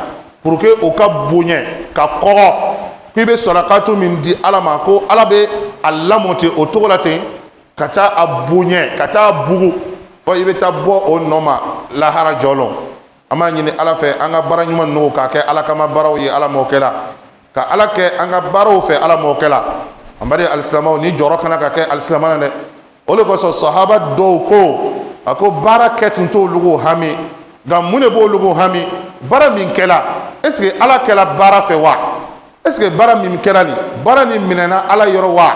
pour que o ka bonya ka kɔgɔ, k'i bɛ sarakatu min di Ala ma, ko Ala bɛ a lamɔ ten o cogo la ten, ka taa a bonya, ka taa bugu, fo i bɛ taa bɔ o nɔ ma lahara jɔ lon. An b'a ɲini Ala fɛ, an ka baara ɲuman ninnu k'a kɛ Ala kama baaraw ye, Ala m'o kɛla ka Ala kɛ an ka baaraw fɛ, Ala m'o kɛla. An baden alisilamɛw, ni jɔrɔ kana ka kɛ alisilamɛ na dɛ. O de kosɔn sahaba dɔw ko, a ko baara kɛ tun t'olu hami, nka mun de b'olu hami? Baara min kɛla, est ce que Ala kɛla baara fɛ wa? Est ce que baara min kɛra nin, baara nin minɛna Ala yɔrɔ wa?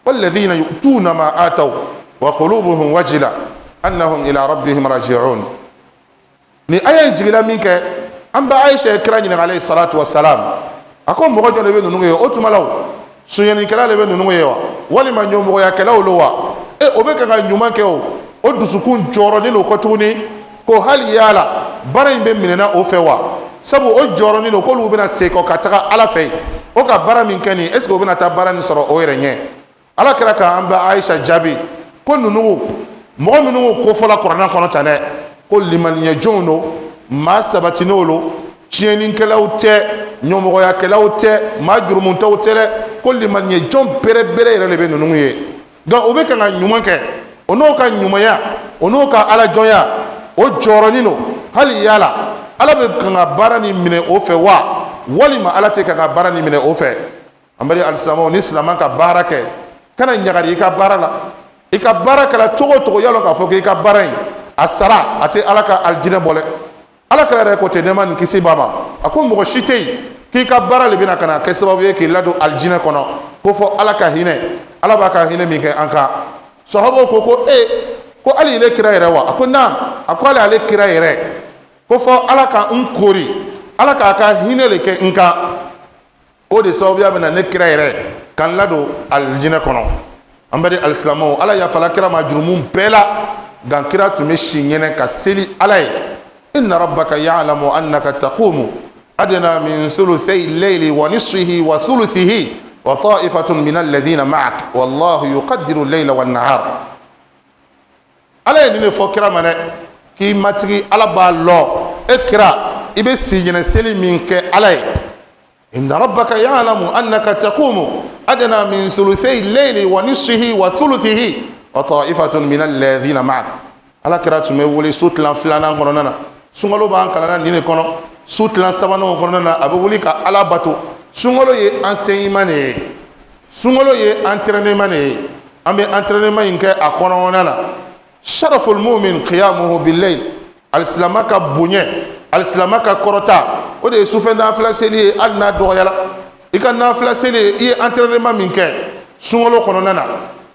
Walladhina yu'tuna ma ataw wa qulubuhum wajila annahum ila rabbihim raji'un. Ni aya in jiginna min kɛ, an ba Ayisa ye kira ɲininka alayhi salatu wa salam, a ko mɔgɔ jɔn de bɛ ninnu ye o tuma la? O sonyɛnikɛla de bɛ ninnu ye wa, walima ɲɔmɔgɔyakɛlaw lo wa? E o bɛ kan ka ɲuman kɛ, o dusukun jɔrɔnen don kɔ tuguni ko hali yala baara in bɛ minɛna o fɛ wa? Sabu o jɔrɔnen don k'olu bɛna segin kɔ ka taga Ala fɛ yen, o ka baara min kɛ nin, est ce que o bɛna taa baara nin sɔrɔ o yɛrɛ ɲɛ? Ala kɛra k'an ba Ayisa jaabi ko ninnu, mɔgɔ minnu ko fɔla kuranɛ kɔnɔ tan dɛ, ko limaniya jɔnw don, maa sabatinenw don, tiɲɛnikɛlaw tɛ, ɲɔmɔgɔyakɛlaw tɛ, maa jurumutɔw tɛ dɛ, ko limaniya jɔn bɛrɛbɛrɛ yɛrɛ de bɛ ninnu ye. Donc o bɛ kan ka ɲuman kɛ, o n'o ka ɲumanya, o n'o ka alajɔnya, o jɔrɔnin don hali yala Ala bɛ kan ka baara nin minɛ o fɛ wa, walima Ala tɛ kan ka baara nin minɛ o fɛ. An bali alisilamɛw, ni silamɛ ka baara kɛ, kana ɲagari i ka baara la. I ka baara kɛra cogo o cogo, yalɔ k'a fɔ k'i ka baara in a sara, a tɛ Ala ka alijinɛ bɔ dɛ. Ala kɛra yɛrɛ ko ten, nɛɛma ni kisi b'a ma, a ko mɔgɔ si tɛ yen k'i ka baara de bɛna ka na kɛ sababu ye k'i ladon alijinɛ kɔnɔ, ko fɔ Ala ka hinɛ. Ala b'a ka hinɛ min kɛ an kan. Sahabaw ko ko e ko hali ile kira yɛrɛ wa? A ko naam, a ko hali ale kira yɛrɛ, ko fɔ Ala ka n kori, Ala k'a ka hinɛ de kɛ n kan, o de sababuya bɛ na ne kira yɛrɛ ka n ladon alijinɛ kɔnɔ. An bɛ di alisilamɛw, Ala yafala kira ma jurumu bɛɛ la, nka kira tun bɛ si ɲɛnɛ ka seli Ala ye. Inna rabbaka ya'lamu annaka taqumu adna min thuluthay al-layli wa nisfihi wa thuluthihi wa ta'ifatun min alladhina ma'ak wallahu yuqaddiru al-layla wan-nahar. Ala ye nin de fɔ kira ma dɛ, k'i matigi Ala b'a lɔn e kira i bɛ si ɲɛnɛ seli min kɛ Ala ye. Inna rabbaka ya'lamu annaka taqumu adna min thuluthay al-layli wa nisfihi wa thuluthihi wa ta'ifatun min alladhina ma'ak. Ala kira tun bɛ wuli su tilan filanan kɔnɔna na, sunkalo b'an kalanna nin de kɔnɔ, su tilan sabanan kɔnɔna na, a bɛ wuli ka Ala bato. Sunkalo ye enseignement de ye, sunkalo ye entraînement de ye, an bɛ entraînement in kɛ a kɔnɔna na. Sharaful mu'min qiyamuhu bil-layl, alisilama ka bonya, alisilama ka kɔrɔta, o de ye sufɛ nafila seli ye. Hali n'a dɔgɔyara i ka nafila seli ye, i ye entraînement min kɛ sunkalo kɔnɔna na,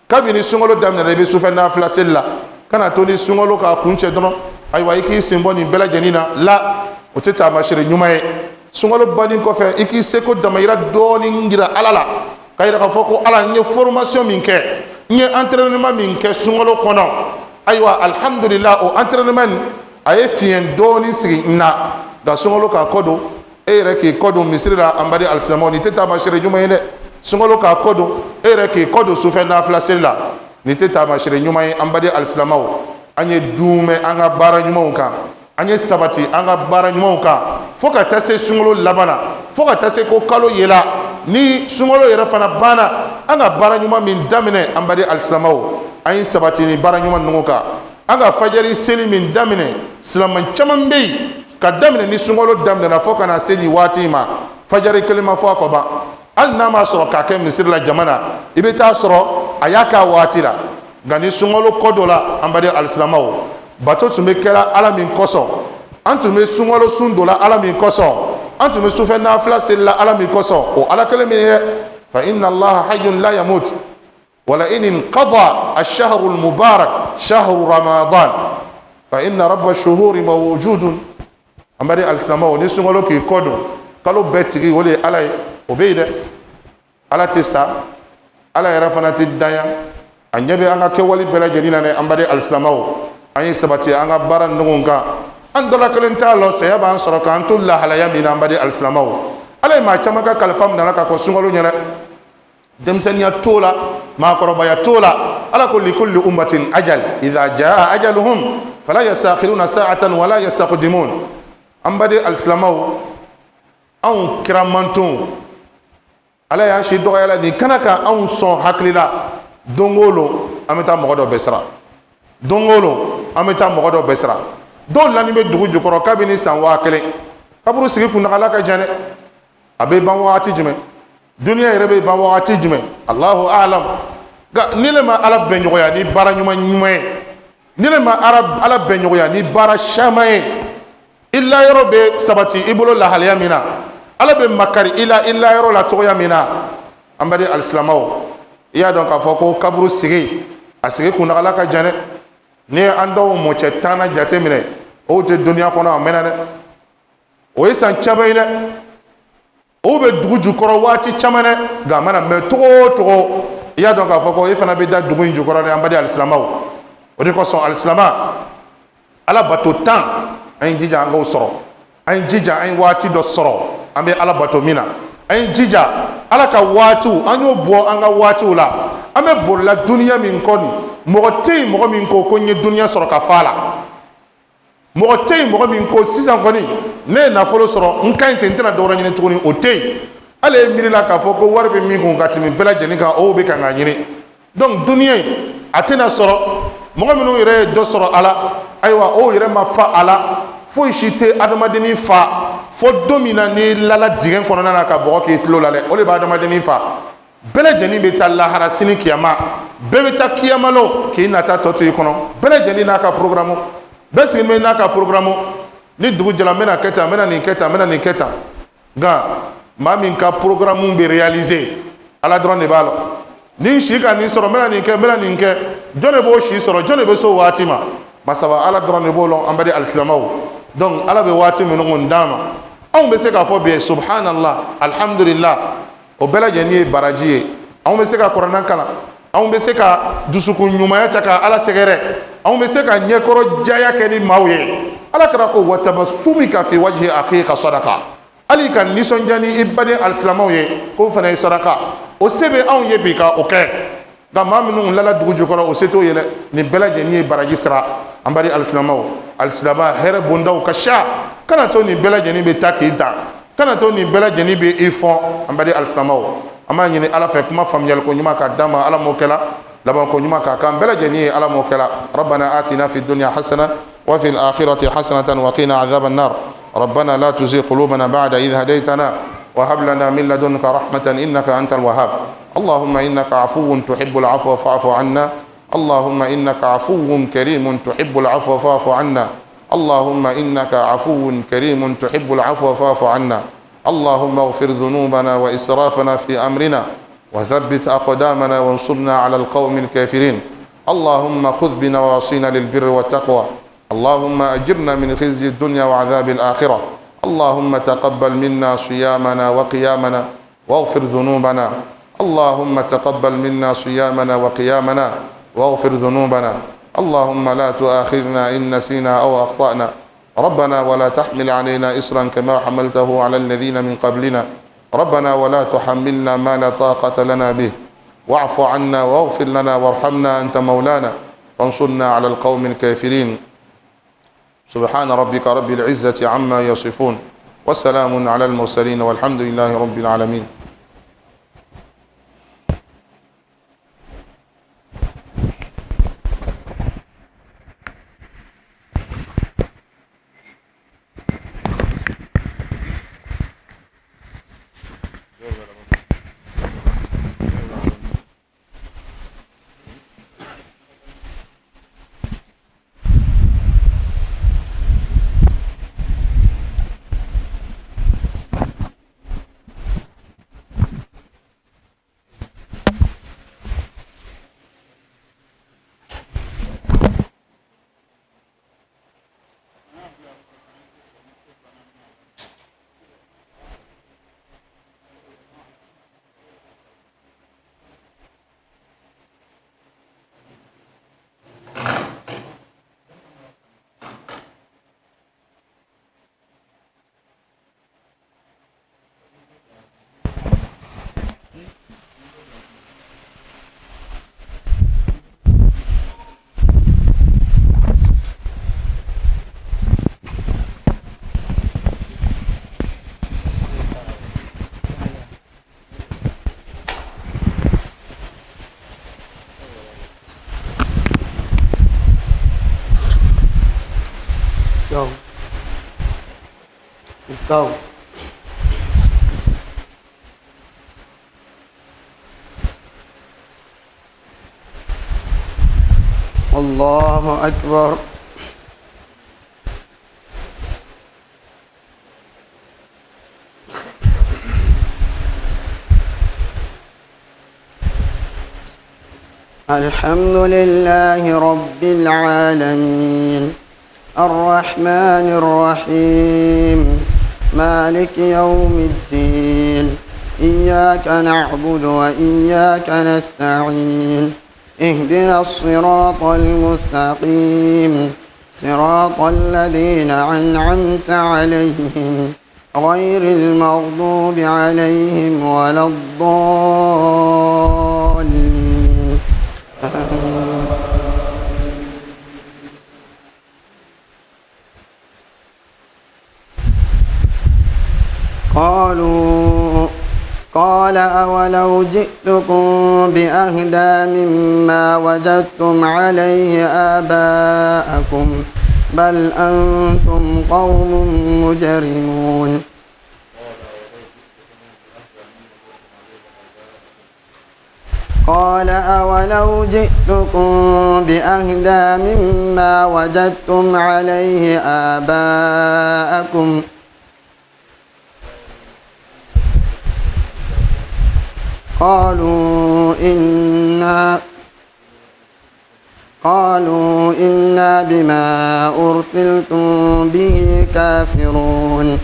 kabini sunkalo daminɛna i bɛ sufɛ nafila seli la, kana to ni sunkalo k'a kuncɛ dɔrɔn, ayiwa i k'i sen bɔ nin bɛɛ lajɛlen na la, o tɛ taamasere ɲuman ye. Sunkalo bannen kɔfɛ, i k'i seko damayira dɔɔnin jira Ala la, ka yira k'a fɔ ko Ala, n ye formation min kɛ, n ye entraînement min kɛ sunkalo kɔnɔ, ayiwa alhamdulillah, o entraînement nin a ye fiɲɛ dɔɔnin sigi n na. Nka sunkalo k'a kɔ don, e yɛrɛ k'i kɔ don misiri la, an baden alisilamɛw, nin tɛ taamasere ɲuman ye dɛ. Sunkalo k'a kɔ don, e yɛrɛ k'i kɔ don sufɛ nafila seli la, nin tɛ taamasere ɲuman ye. An baden alisilamɛw, an ye duumɛ an ka baara ɲumanw kan, an ye sabati an ka baara ɲumanw kan fo ka taa se sunkalo laban na, fo ka taa se ko kalo yela. Ni sunkalo yɛrɛ fana banna, an ka baara ɲuman min daminɛ, an baden alisilamɛw, an ye sabati ni baara ɲuman ninnu kan. An ka fajari seli min daminɛ, silamɛ caman bɛ yen, ka daminɛ ni sunkalo daminɛna fo ka na se nin waati in ma, fajari kelen ma fɔ a kɔ ban. Hali n'a m'a sɔrɔ k'a kɛ misiri la jama na, i bɛ taa sɔrɔ a y'a k'a waati la. Nka ni sunkalo kɔ dɔ la, an baden alisilamɛw, bato tun bɛ kɛra Ala min kosɔn, an tun bɛ sunkalo sun dɔ la Ala min kosɔn, an tun bɛ sufɛ nafila seli la Ala min kosɔn, o Ala kelen min ye dɛ, fa inna Allaha hayyun la yamut wala in inqada ash-shahru al-mubarak shahru ramadan fa inna rabba ash-shuhuri mawjudun. An baden alisilamɛw, ni sunkalo k'i kɔ don, kalo bɛɛ tigi o de ye Ala ye, o bɛ yen dɛ. Ala tɛ sa, Ala yɛrɛ fana tɛ danya, a ɲɛ bɛ an ka kɛwale bɛɛ lajɛlen na dɛ. An baden alisilamɛw, An ye sabati an ka baara ninnu kan. An dɔ la kelen t'a lɔn saya b'an sɔrɔ k'an to lahalaya min na. An baden alisilamɛw, Ala ye maa caman ka kalifa minɛ la ka kɔn sunkalo ɲɛ dɛ. Denmisɛnninya t'o la, maakɔrɔbaya t'o la. Ala ko likulli ummatin ajal idha jaa ajaluhum fala yastakhiruna sa'atan wala yastaqdimun. An baden alisilamɛw, anw kira mantonw, Ala y'an si dɔgɔya la nin kana ka anw sɔn hakili la. Don o don an bɛ taa mɔgɔ dɔ bɛsira, don o don an bɛ taa mɔgɔ dɔ bɛsira. Dɔw lani bɛ dugu jukɔrɔ kabini san 1000. Kaburu sigi kuntagala ka jan dɛ. A bɛ ban wagati jumɛn? Duniya yɛrɛ bɛ ban wagati jumɛn? Allahu alam. Nka ni ne ma Ala bɛnɲɔgɔnya ni baara ɲuman ɲuman ye, ni ne ma Ala bɛnɲɔgɔnya ni baara caman ye, i layɔrɔ bɛ sabati i bolo lahalaya min na, Ala bɛ makari i la i layɔrɔ la cogoya min na. An baden alisilamɛw, i y'a dɔn k'a fɔ ko kaburu sigi, a sigi kuntagala ka jan dɛ. N'i ye an dɔw mɔcɛ tan na jateminɛ, o tɛ duniya kɔnɔ a mɛnna dɛ, o ye san caman ye dɛ. O bɛ dugu jukɔrɔ waati caman dɛ. Nka a mana mɛn cogo o cogo, i y'a dɔn k'a fɔ ko e fana bɛ da dugu in jukɔrɔ dɛ. An baden alisilamɛw, o de kosɔn alisilama, Ala bato tan, an ye jija an k'o sɔrɔ. An ye jija an ye waati dɔ sɔrɔ an bɛ Ala bato min na. An ye jija Ala ka waatiw, an y'o bɔ an ka waatiw la. An bɛ bolila duniya min kɔ nin, mɔgɔ tɛ yen mɔgɔ min ko ko n ye duniya sɔrɔ ka fa la. Mɔgɔ tɛ yen mɔgɔ min ko sisan kɔni ne ye nafolo sɔrɔ, n ka ɲi ten, n tɛna dɔwɛrɛ ɲini tuguni, o tɛ yen. Hali e miirila k'a fɔ ko wari bɛ min kun ka tɛmɛ bɛɛ lajɛlen kan, o bɛ kan k'a ɲini. Donc duniya in a tɛna sɔrɔ. Mɔgɔ minnu yɛrɛ ye dɔ sɔrɔ a la, ayiwa, o yɛrɛ ma fa a la. Foyi si tɛ adamadennin fa fo don min na n'i lala dingɛ kɔnɔna na ka bɔgɔ k'i tulo la dɛ, o de bɛ adamadennin fa. Bɛɛ lajɛlen bɛ taa lahara sini kiyama, bɛɛ bɛ taa kiyama lon k'i nata tɔ to i kɔnɔ. Bɛɛ lajɛlen n'a ka programme, bɛɛ sigilen bɛ n'a ka programme. Ni dugu jɛra, n bɛna kɛ tan, n bɛna nin kɛ tan, n bɛna nin kɛ tan. Nka maa min ka programme bɛ réaliser, Ala dɔrɔn de b'a lɔn. Ni si ka nin sɔrɔ, n bɛna nin kɛ, n bɛna nin kɛ, jɔn de b'o si sɔrɔ? Jɔn de bɛ s'o waati ma? Masaba Ala dɔrɔn de b'o lɔn. An baden alisilamɛw, donc Ala bɛ waati minnu kɔni d'an ma, anw bɛ se k'a fɔ bi subhanallah, alhamdulillah, o bɛɛ lajɛlen ye baraji ye. Anw bɛ se ka kuranɛ kalan, anw bɛ se ka dusukun ɲumanya ta ka Ala sɛgɛrɛ, anw bɛ se ka ɲɛkɔrɔ jaya kɛ ni maaw ye. Ala kɛra ko wa tabassumika fi wajhi akhika sadaqa, hali ka nisɔndiya ni i baden alisilamɛw ye, k'o fana ye saraka. O se bɛ anw ye bi ka o kɛ. Nka maa minnu lala dugu jukɔrɔ, o se t'o ye dɛ. Nin bɛɛ lajɛlen ye baraji sira. An baden alisilamɛw, alisilama hɛrɛ bondaw ka ca. Kana to nin bɛɛ lajɛlen bɛ taa k'i dan, kana to nin bɛɛ lajɛlen bɛ i fɔn. An baden alisilamɛw, an b'a ɲini Ala fɛ kuma faamuyali ko ɲuman k'a d'an ma. Ala m'o kɛla laban ko ɲuman k'a k'an bɛɛ lajɛlen ye. Ala m'o kɛla. Rabbana atina fi dunya hasana wa fil akhirati hasanatan wa qina adhaban nar. ربنا لا تزغ قلوبنا بعد إذ هديتنا وهب لنا من لدنك رحمة إنك أنت الوهاب. اللهم إنك عفو تحب العفو فاعف عنا. اللهم إنك عفو كريم تحب العفو فاعف عنا. اللهم إنك عفو كريم تحب العفو فاعف عنا. اللهم اغفر ذنوبنا وإسرافنا في أمرنا وثبت أقدامنا وانصرنا على القوم الكافرين. اللهم خذ بنواصينا للبر والتقوى. اللهم أجرنا من خزي الدنيا وعذاب الآخرة. اللهم تقبل منا صيامنا وقيامنا واغفر ذنوبنا. اللهم تقبل منا صيامنا وقيامنا واغفر ذنوبنا. اللهم لا تؤاخذنا إن نسينا أو أخطأنا. ربنا ولا تحمل علينا إصرا كما حملته على الذين من قبلنا. ربنا ولا تحملنا ما لا طاقة لنا به، واعف عنا واغفر لنا وارحمنا، أنت مولانا فانصرنا على القوم الكافرين. سبحان ربك رب العزة عما يصفون وسلام على المرسلين والحمد لله رب العالمين. استووا. الله أكبر. الحمد لله رب العالمين، الرحمن الرحيم، مالك يوم الدين، إياك نعبد وإياك نستعين، اهدنا الصراط المستقيم، صراط الذين أنعمت عليهم غير المغضوب عليهم ولا الضالين. قالوا قال أولو جئتكم بأهدى مما وجدتم عليه آباءكم بل أنتم قوم مجرمون. قال أولو جئتكم بأهدى مما وجدتم عليه آباءكم قالوا إنا بما أرسلتم به كافرون.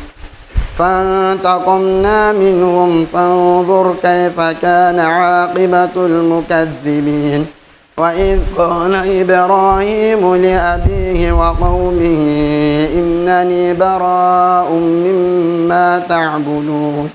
فانتقمنا منهم فانظر كيف كان عاقبة المكذبين. وإذ قال إبراهيم لأبيه وقومه إنني براء مما تعبدون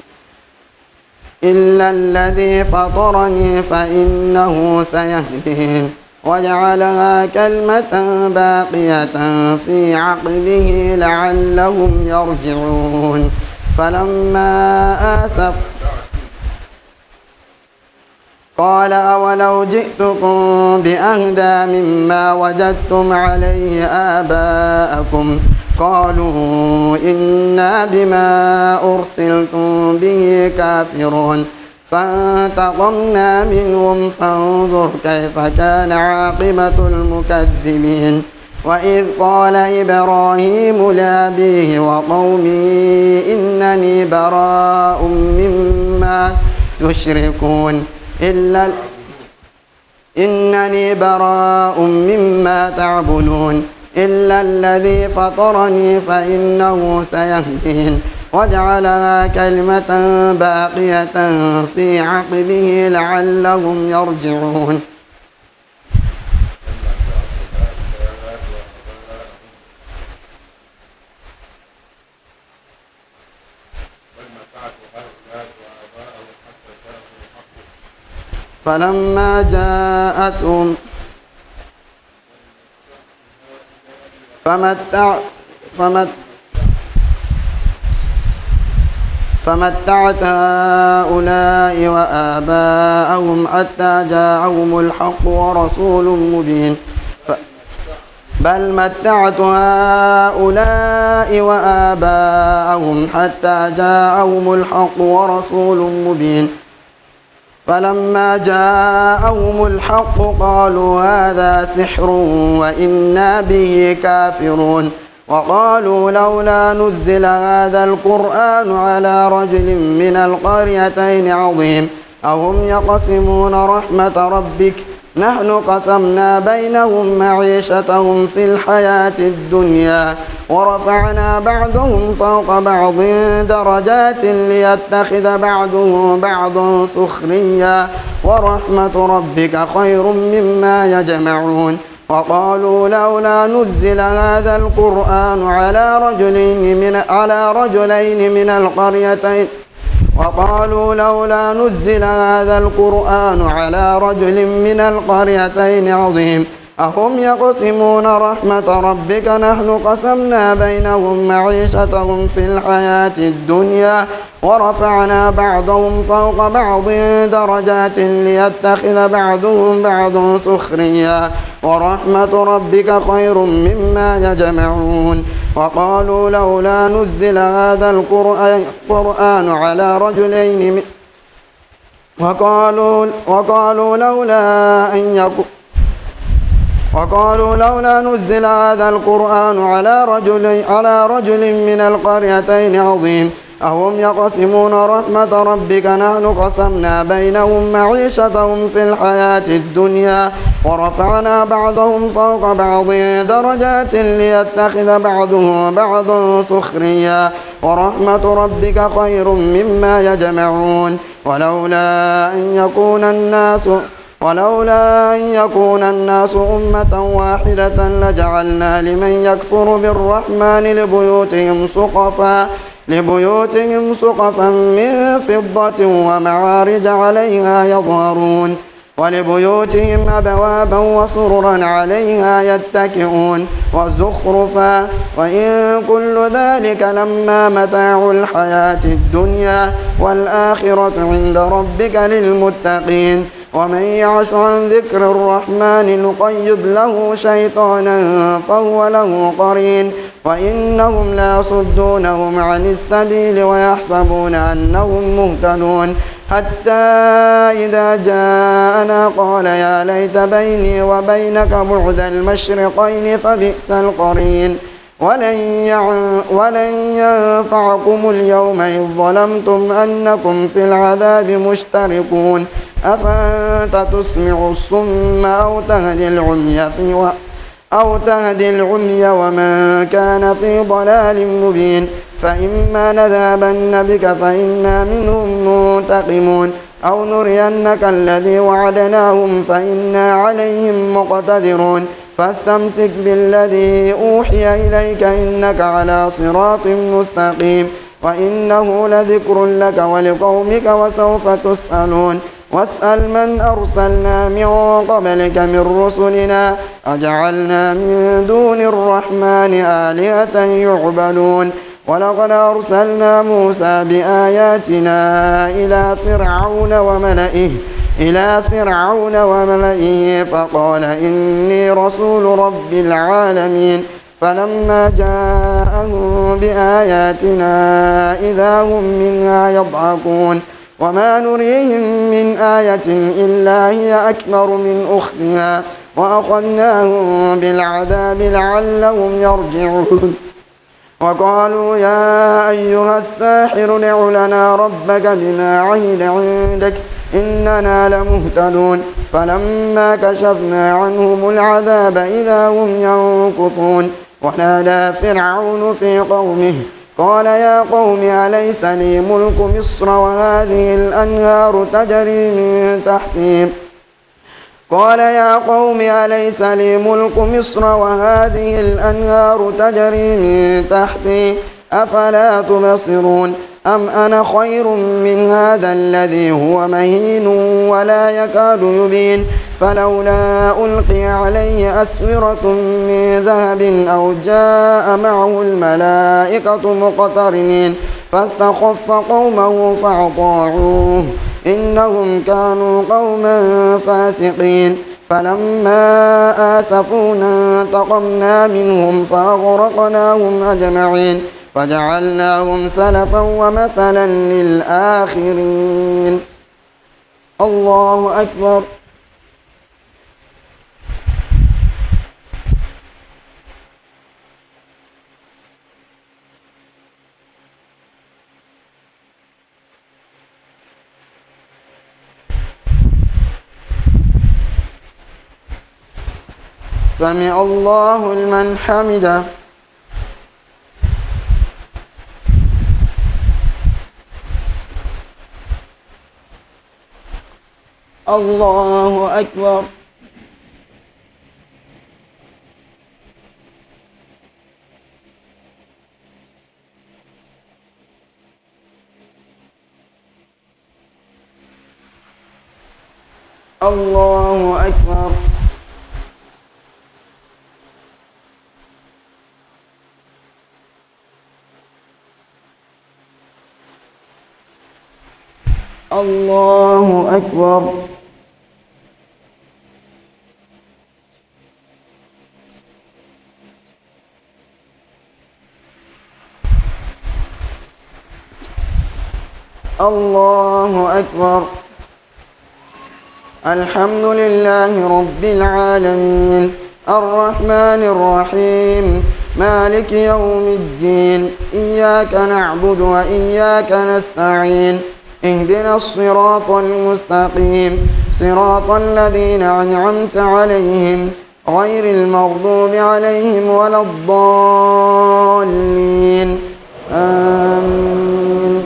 إلا الذي فطرني فإنه سيهدين وجعلها كلمة باقية في عقبه لعلهم يرجعون. فلما آسف قال أولو جئتكم بأهدى مما وجدتم عليه آباءكم قالوا إنا بما أرسلتم به كافرون. فانتقمنا منهم فانظر كيف كان عاقبة المكذبين. وإذ قال إبراهيم لأبيه وقومه إنني براء مما تشركون إلا إنني براء مما تعبدون إلا الذي فطرني فإنه سيهدين وجعلها كلمة باقية في عقبه لعلهم يرجعون. فلما جاءتهم فمتعت هؤلاء وآباءهم حتى جاءهم الحق ورسول مبين. بل متعت هؤلاء وآباءهم حتى جاءهم الحق ورسول مبين. فلما جاءهم الحق قالوا هذا سحر وإنا به كافرون. وقالوا لولا نزل هذا القرآن على رجل من القريتين عظيم. أهم يقسمون رحمة ربك؟ نحن قسمنا بينهم معيشتهم في الحياة الدنيا ورفعنا بعضهم فوق بعض درجات ليتخذ بعضهم بعضا سخريا ورحمة ربك خير مما يجمعون. وقالوا لولا نزل هذا القرآن على رجلين من القريتين وقالوا لولا نزل هذا القرآن على رجل من القريتين عظيم. أهم يقسمون رحمة ربك؟ نحن قسمنا بينهم معيشتهم في الحياة الدنيا ورفعنا بعضهم فوق بعض درجات ليتخذ بعضهم بعضا سخريا ورحمة ربك خير مما يجمعون. وقالوا لولا نزل هذا القرآن على رجلين وقالوا لولا أن يكون وقالوا لولا نزل هذا القرآن على رجل من القريتين عظيم. أهم يقسمون رحمة ربك؟ نحن قسمنا بينهم معيشتهم في الحياة الدنيا ورفعنا بعضهم فوق بعض درجات ليتخذ بعضهم بعضا سخريا ورحمة ربك خير مما يجمعون. ولولا أن يكون الناس أمة واحدة لجعلنا لمن يكفر بالرحمن لبيوتهم سقفا من فضة ومعارج عليها يظهرون ولبيوتهم أبوابا وسررا عليها يتكئون وزخرفا وإن كل ذلك لما متاع الحياة الدنيا والآخرة عند ربك للمتقين. ومن يعش عن ذكر الرحمن نقيض له شيطانا فهو له قرين. وإنهم ليصدونهم عن السبيل ويحسبون أنهم مهتدون. حتى إذا جاءنا قال يا ليت بيني وبينك بعد المشرقين فبئس القرين. ولن ينفعكم اليوم إذ ظلمتم أنكم في العذاب مشتركون. أفأنت تسمع الصم أو تهدي العمي ومن كان في ضلال مبين. فإما نذهبن بك فإنا منهم منتقمون أو نرينك الذي وعدناهم فإنا عليهم مقتدرون. فاستمسك بالذي أوحي إليك إنك على صراط مستقيم. وإنه لذكر لك ولقومك وسوف تسألون. واسأل من أرسلنا من قبلك من رسلنا أجعلنا من دون الرحمن آلهة يعبدون. ولقد أرسلنا موسى بآياتنا إلى فرعون وملئه فقال إني رسول رب العالمين. فلما جاءهم بآياتنا إذا هم منها يضحكون. وما نريهم من آية إلا هي أكبر من أختها وأخذناهم بالعذاب لعلهم يرجعون. وقالوا يا أيها الساحر ادع لنا ربك بما عهد عندك إننا لمهتدون. فلما كشفنا عنهم العذاب إذا هم ينكثون. ونادى فرعون في قومه قال يا قوم أليس لي ملك مصر وهذه الأنهار تجري من تحتي. قال يا قوم أليس لي ملك مصر وهذه الأنهار تجري من تحتي أفلا تبصرون. أم أنا خير من هذا الذي هو مهين ولا يكاد يبين. فلولا ألقي عليه أسورة من ذهب أو جاء معه الملائكة مقترنين. فاستخف قومه فأطاعوه إنهم كانوا قوما فاسقين. فلما آسفونا انتقمنا منهم فأغرقناهم أجمعين فجعلناهم سلفا ومثلا للآخرين. الله أكبر. سمع الله لمن حمده. الله أكبر. الله أكبر. الله أكبر. الله أكبر. الحمد لله رب العالمين الرحمن الرحيم مالك يوم الدين إياك نعبد وإياك نستعين اهدنا الصراط المستقيم صراط الذين أنعمت عليهم غير المغضوب عليهم ولا الضالين آمين.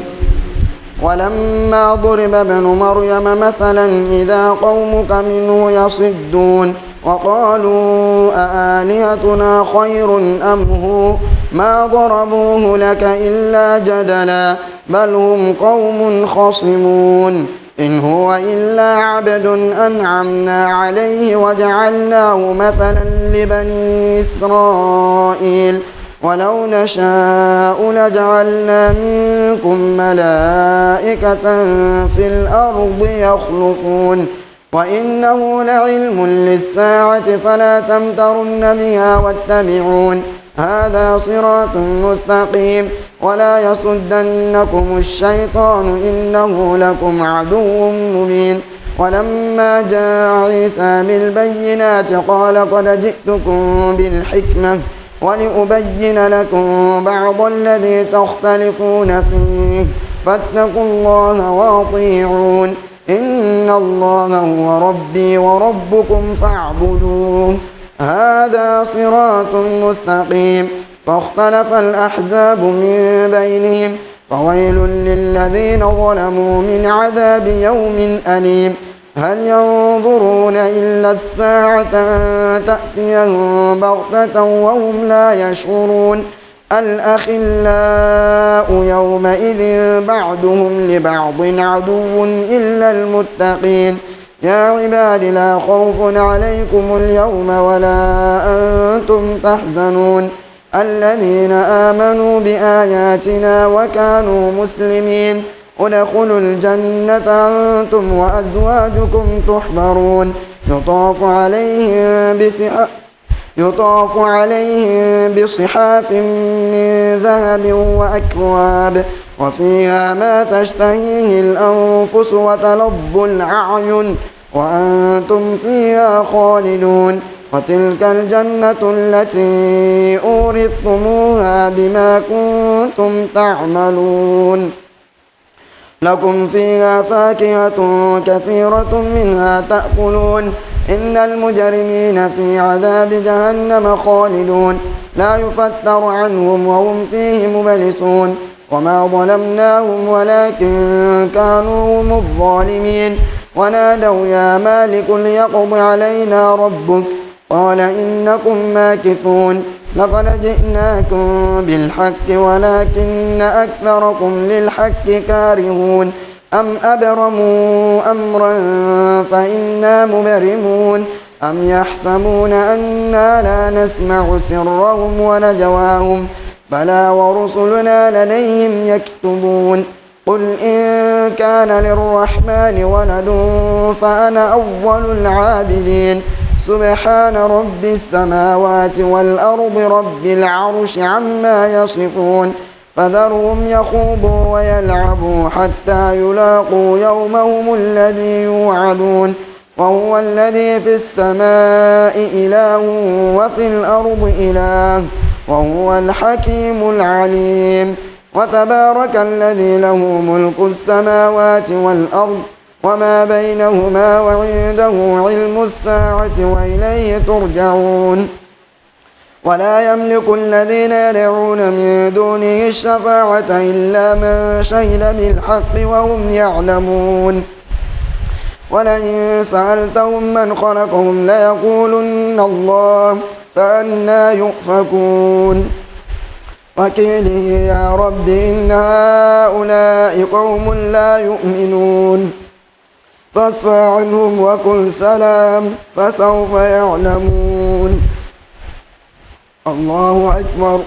ولما ضرب ابن مريم مثلا إذا قومك منه يصدون وقالوا أآلهتنا خير أم هو ما ضربوه لك إلا جدلا بل هم قوم خصمون إن هو إلا عبد أنعمنا عليه وجعلناه مثلا لبني إسرائيل ولو نشاء لجعلنا منكم ملائكة في الأرض يخلفون وإنه لعلم للساعة فلا تمترن بها واتبعون هذا صراط مستقيم ولا يصدنكم الشيطان إنه لكم عدو مبين. ولما جاء عيسى بالبينات قال قد جئتكم بالحكمة ولأبين لكم بعض الذي تختلفون فيه فاتقوا الله وأطيعون إن الله هو ربي وربكم فاعبدوه هذا صراط مستقيم. فاختلف الأحزاب من بينهم فويل للذين ظلموا من عذاب يوم أليم. هل ينظرون إلا الساعة أن تأتيهم بغتة وهم لا يشعرون. الأخلاء يومئذ بعضهم لبعض عدو إلا المتقين. يا عباد لا خوف عليكم اليوم ولا أنتم تحزنون. الذين آمنوا بآياتنا وكانوا مسلمين ادخلوا الجنة أنتم وأزواجكم تحبرون. يطاف عليهم بصحاف من ذهب وأكواب وفيها ما تشتهيه الأنفس وتلظ الأعين وأنتم فيها خالدون. وتلك الجنة التي أورثتموها بما كنتم تعملون. لكم فيها فاكهة كثيرة منها تأكلون. إن المجرمين في عذاب جهنم خالدون لا يفتر عنهم وهم فيه مبلسون. وما ظلمناهم ولكن كانوا هم الظالمين. ونادوا يا مالك ليقض علينا ربك قال إنكم ماكثون. لقد جئناكم بالحق ولكن أكثركم للحق كارهون. أم أبرموا أمرا فإنا مبرمون. أم يحسبون أنا لا نسمع سرهم ونجواهم بلى ورسلنا لديهم يكتبون. قل إن كان للرحمن ولد فأنا أول العابدين. سبحان رب السماوات والأرض رب العرش عما يصفون. فذرهم يخوضوا ويلعبوا حتى يلاقوا يومهم الذي يوعدون. وهو الذي في السماء إله وفي الأرض إله وهو الحكيم العليم. وتبارك الذي له ملك السماوات والأرض وما بينهما وعنده علم الساعة وإليه ترجعون. ولا يملك الذين يدعون من دونه الشفاعة إلا من شهد بالحق وهم يعلمون. ولئن سألتهم من خلقهم ليقولن الله فأنى يؤفكون. وكيله يا رب إن هؤلاء قوم لا يؤمنون. فاصفح عنهم وقل سلام فسوف يعلمون. الله أكبر.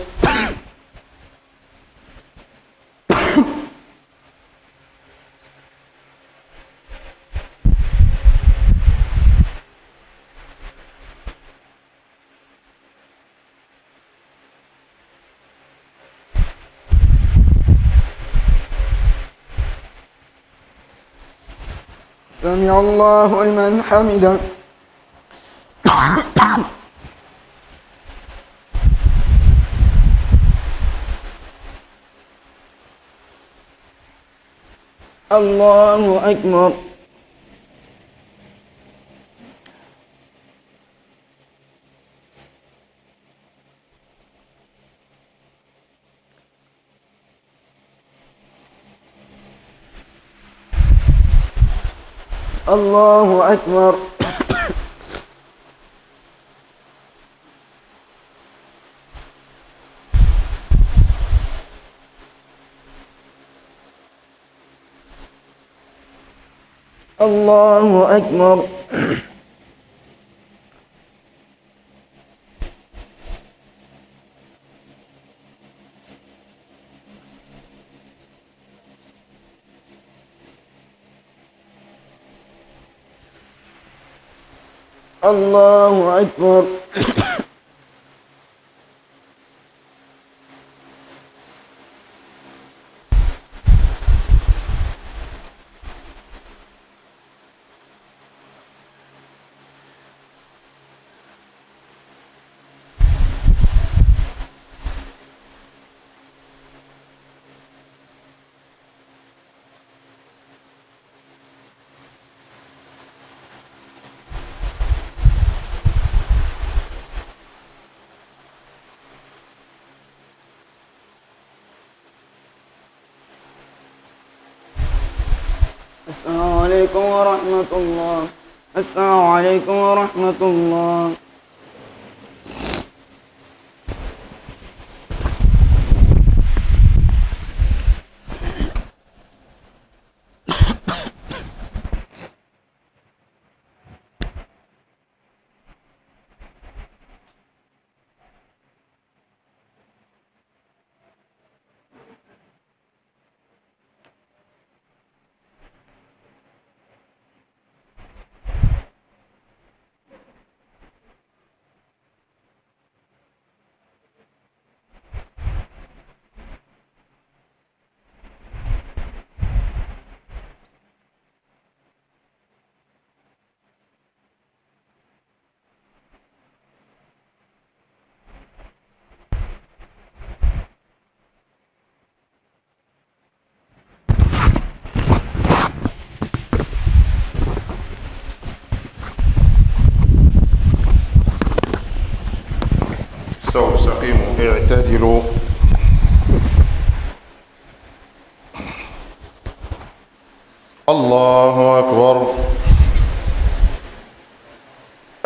سمع الله لمن حمده. الله أكبر. الله أكبر. الله أكبر. الله أكبر. السلام عليكم ورحمة الله. السلام عليكم ورحمة الله. استووا استقيموا اعتدلوا. الله أكبر.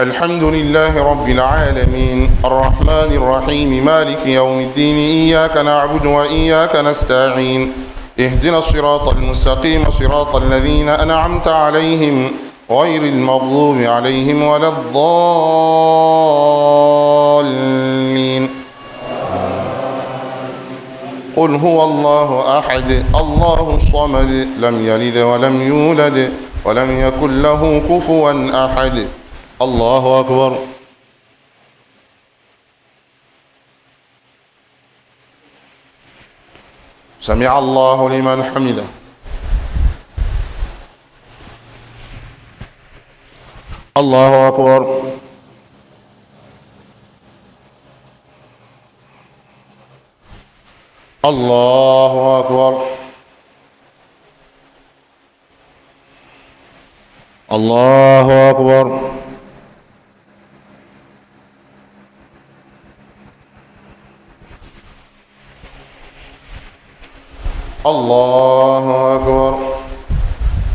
الحمد لله رب العالمين الرحمن الرحيم مالك يوم الدين إياك نعبد وإياك نستعين اهدنا الصراط المستقيم صراط الذين أنعمت عليهم غير المغضوب عليهم ولا الضالين. قل هو الله أحد الله الصمد لم يلد ولم يولد ولم يكن له كفوا أحد. الله أكبر. سمع الله لمن حمده. الله أكبر. الله أكبر. الله أكبر. الله أكبر.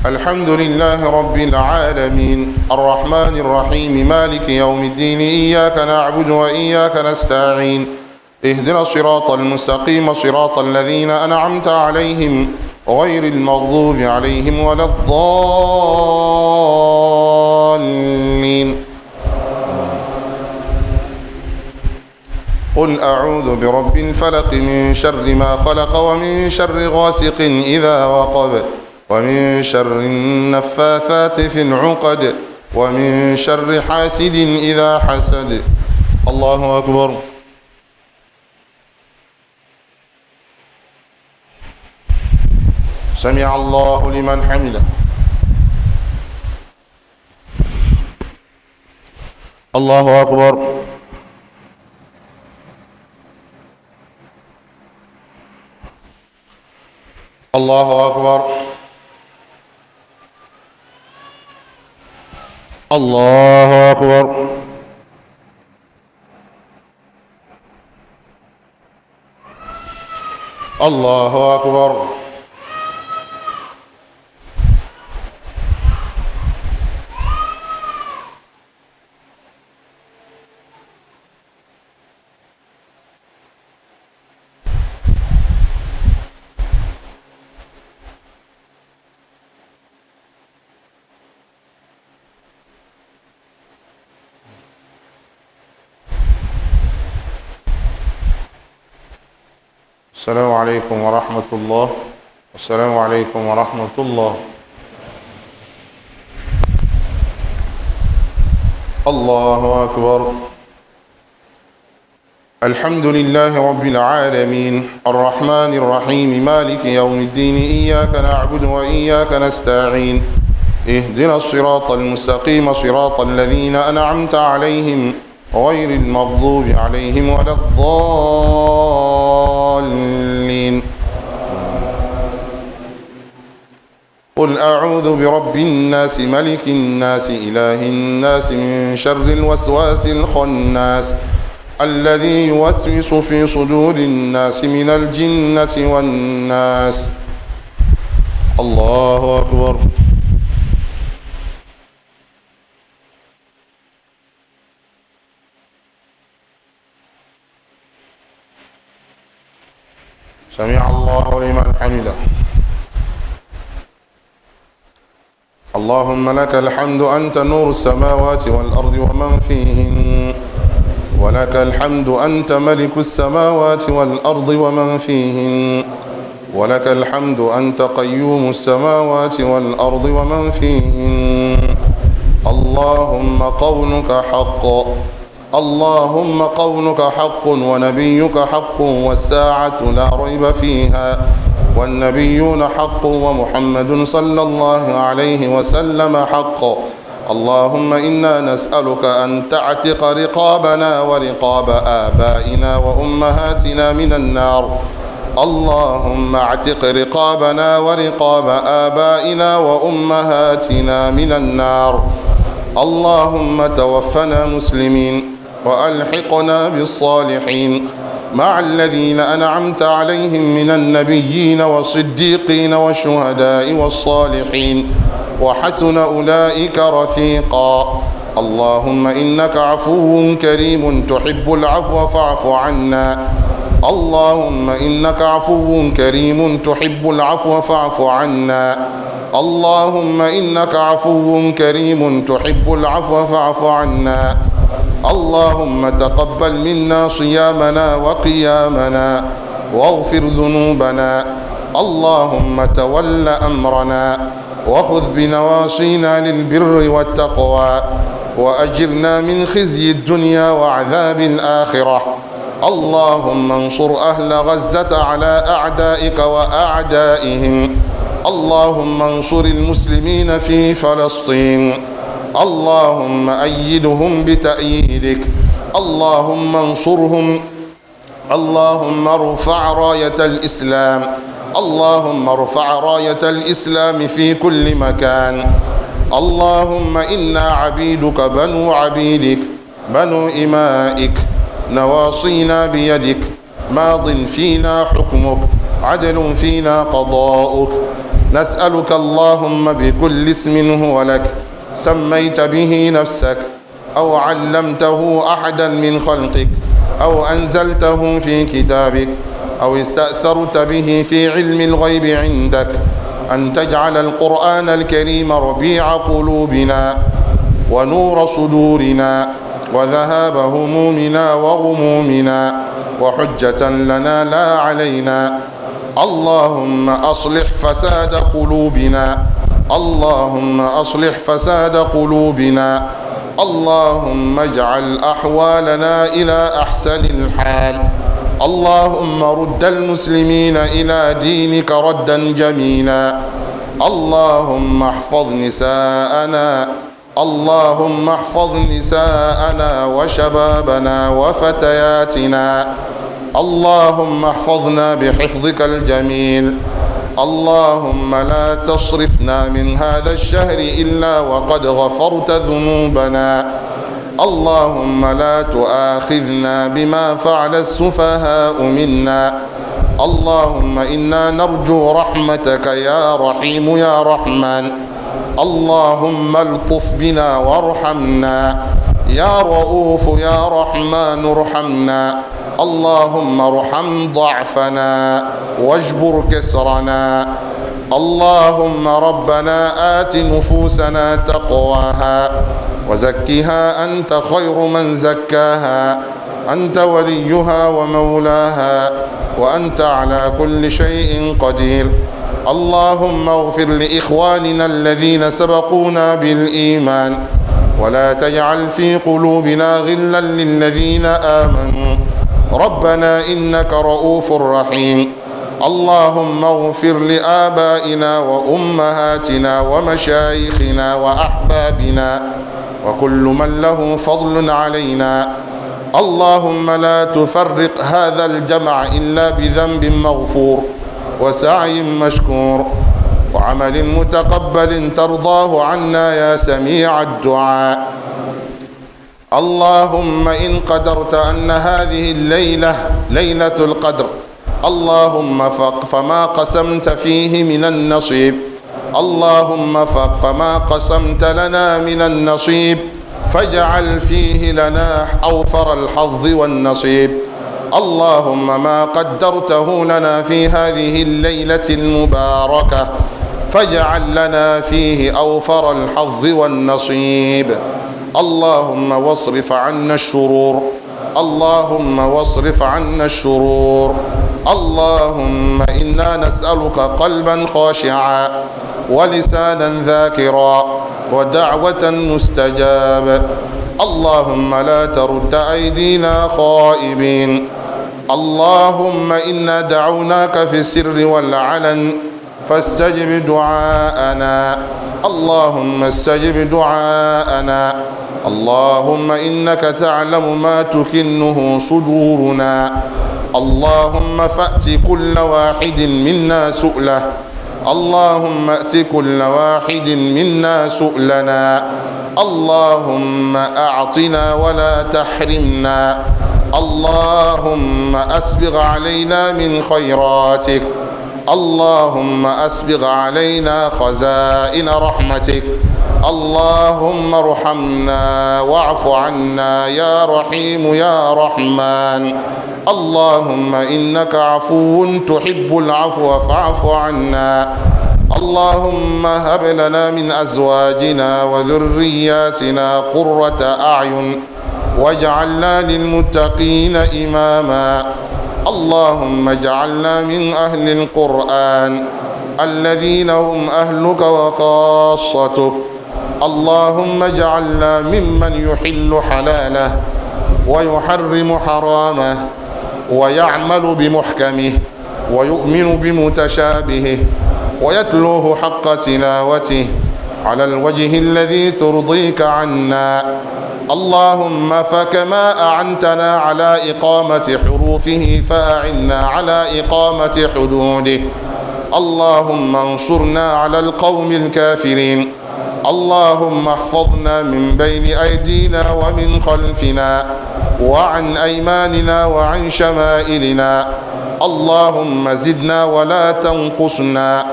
الحمد لله رب العالمين الرحمن الرحيم مالك يوم الدين إياك نعبد وإياك نستعين اهدنا الصراط المستقيم صراط الذين أنعمت عليهم غير المغضوب عليهم ولا الضالين. قل أعوذ برب الفلق من شر ما خلق ومن شر غاسق إذا وقب ومن شر النفاثات في العقد ومن شر حاسد إذا حسد. الله أكبر. سمع الله لمن حمده. الله أكبر. الله أكبر. الله أكبر. الله أكبر. السلام عليكم ورحمة الله. السلام عليكم ورحمة الله. الله أكبر. الحمد لله رب العالمين الرحمن الرحيم مالك يوم الدين إياك نعبد وإياك نستعين اهدنا الصراط المستقيم صراط الذين أنعمت عليهم غير المغضوب عليهم ولا الضالين. قل أعوذ برب الناس ملك الناس إله الناس من شر الوسواس الخناس الذي يوسوس في صدور الناس من الجنة والناس. الله أكبر. سمع الله لمن حمده. اللهم لك الحمد أنت نور السماوات والأرض ومن فيهن، ولك الحمد أنت ملك السماوات والأرض ومن فيهن، ولك الحمد أنت قيوم السماوات والأرض ومن فيهن. اللهم قولك حق، اللهم قولك حق ونبيك حق والساعة لا ريب فيها والنبيون حق ومحمد صلى الله عليه وسلم حق. اللهم إنا نسألك أن تعتق رقابنا ورقاب آبائنا وأمهاتنا من النار. اللهم اعتق رقابنا ورقاب آبائنا وأمهاتنا من النار. اللهم توفنا مسلمين وألحقنا بالصالحين مع الذين أنعمت عليهم من النبيين والصديقين والشهداء والصالحين وحسن أولئك رفيقا. اللهم إنك عفو كريم تحب العفو فاعف عنا. اللهم إنك عفو كريم تحب العفو فاعف عنا. اللهم إنك عفو كريم تحب العفو فاعف عنا. اللهم تقبل منا صيامنا وقيامنا واغفر ذنوبنا. اللهم تول أمرنا وخذ بنواصينا للبر والتقوى وأجرنا من خزي الدنيا وعذاب الآخرة. اللهم انصر أهل غزة على أعدائك وأعدائهم. اللهم انصر المسلمين في فلسطين. اللهم أيدهم بتأييدك. اللهم انصرهم. اللهم ارفع راية الإسلام. اللهم ارفع راية الإسلام في كل مكان. اللهم إنا عبيدك بنو عبيدك بنو إمائك، نواصينا بيدك، ماض فينا حكمك، عدل فينا قضاؤك. نسألك اللهم بكل اسم هو لك سميت به نفسك أو علمته أحدا من خلقك أو أنزلته في كتابك أو استأثرت به في علم الغيب عندك، أن تجعل القرآن الكريم ربيع قلوبنا ونور صدورنا وذهاب همومنا وغمومنا وحجة لنا لا علينا. اللهم أصلح فساد قلوبنا. اللهم أصلح فساد قلوبنا. اللهم اجعل أحوالنا إلى أحسن الحال. اللهم رد المسلمين إلى دينك ردا جميلا. اللهم احفظ نساءنا. اللهم احفظ نساءنا وشبابنا وفتياتنا. اللهم احفظنا بحفظك الجميل. اللهم لا تصرفنا من هذا الشهر إلا وقد غفرت ذنوبنا. اللهم لا تؤاخذنا بما فعل السفهاء منا. اللهم إنا نرجو رحمتك يا رحيم يا رحمن. اللهم الطف بنا وارحمنا يا رؤوف يا رحمن ارحمنا. اللهم ارحم ضعفنا واجبر كسرنا. اللهم ربنا آت نفوسنا تقواها وزكها أنت خير من زكاها، أنت وليها ومولاها وأنت على كل شيء قدير. اللهم اغفر لإخواننا الذين سبقونا بالإيمان ولا تجعل في قلوبنا غلا للذين آمنوا، ربنا إنك رؤوف رحيم. اللهم اغفر لآبائنا وأمهاتنا ومشايخنا وأحبابنا وكل من له فضل علينا. اللهم لا تفرق هذا الجمع إلا بذنب مغفور وسعي مشكور وعمل متقبل ترضاه عنا يا سميع الدعاء. اللهم إن قدرت أن هذه الليلة ليلة القدر، اللهم فما قسمت فيه من النصيب، اللهم فما قسمت لنا من النصيب فاجعل فيه لنا أوفر الحظ والنصيب. اللهم ما قدرته لنا في هذه الليلة المباركة فاجعل لنا فيه أوفر الحظ والنصيب. اللهم واصرف عنا الشرور، اللهم واصرف عنا الشرور. اللهم إنا نسألك قلبا خاشعا ولسانا ذاكرا ودعوة مستجابة. اللهم لا ترد أيدينا خائبين. اللهم إنا دعوناك في السر والعلن فاستجب دعاءنا، اللهم استجب دعاءنا. اللهم إنك تعلم ما تكنه صدورنا، اللهم فأت كل واحد منا سؤله، اللهم ائت كل واحد منا سؤلنا. اللهم أعطنا ولا تحرمنا. اللهم أسبغ علينا من خيراتك، اللهم أسبغ علينا خزائن رحمتك. اللهم ارحمنا واعف عنا يا رحيم يا رحمن. اللهم إنك عفو تحب العفو فاعف عنا. اللهم هب لنا من أزواجنا وذرياتنا قرة أعين واجعلنا للمتقين إماما. اللهم اجعلنا من أهل القرآن الذين هم أهلك وخاصتك. اللهم اجعلنا ممن يحل حلاله ويحرم حرامه ويعمل بمحكمه ويؤمن بمتشابهه ويتلوه حق تلاوته على الوجه الذي ترضيك عنا. اللهم فكما أعنتنا على إقامة حروفه فأعنا على إقامة حدوده. اللهم انصرنا على القوم الكافرين. اللهم احفظنا من بين أيدينا ومن خلفنا وعن أيماننا وعن شمائلنا. اللهم زدنا ولا تنقصنا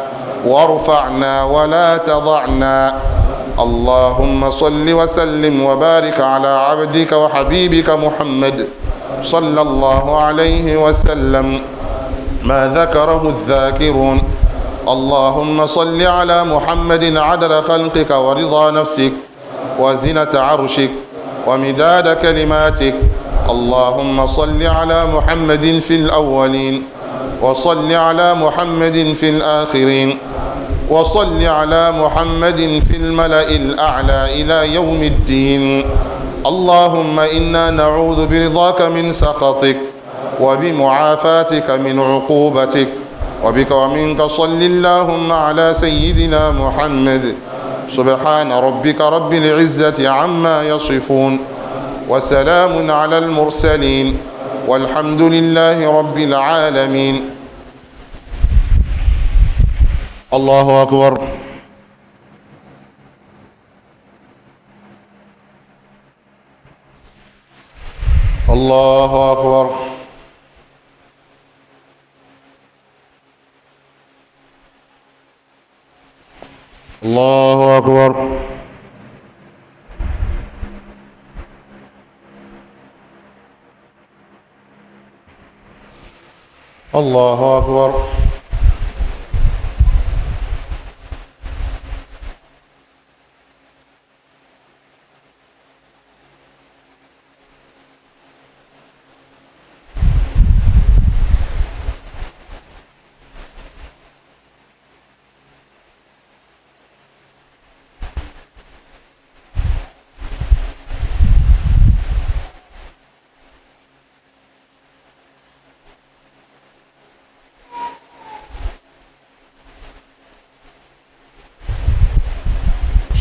وارفعنا ولا تضعنا. اللهم صل وسلم وبارك على عبدك وحبيبك محمد صلى الله عليه وسلم ما ذكره الذاكرون. اللهم صل على محمد عدد خلقك ورضا نفسك وزنة عرشك ومداد كلماتك. اللهم صل على محمد في الأولين وصل على محمد في الآخرين وصل على محمد في الملأ الأعلى إلى يوم الدين. اللهم إنا نعوذ برضاك من سخطك وبمعافاتك من عقوبتك وبك ومنك. صل اللهم على سيدنا محمد سبحان ربك رب العزة عما يصفون وسلام على المرسلين والحمد لله رب العالمين. الله أكبر. الله أكبر. الله أكبر. الله أكبر.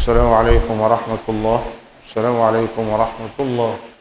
السلام عليكم ورحمة الله. السلام عليكم ورحمة الله.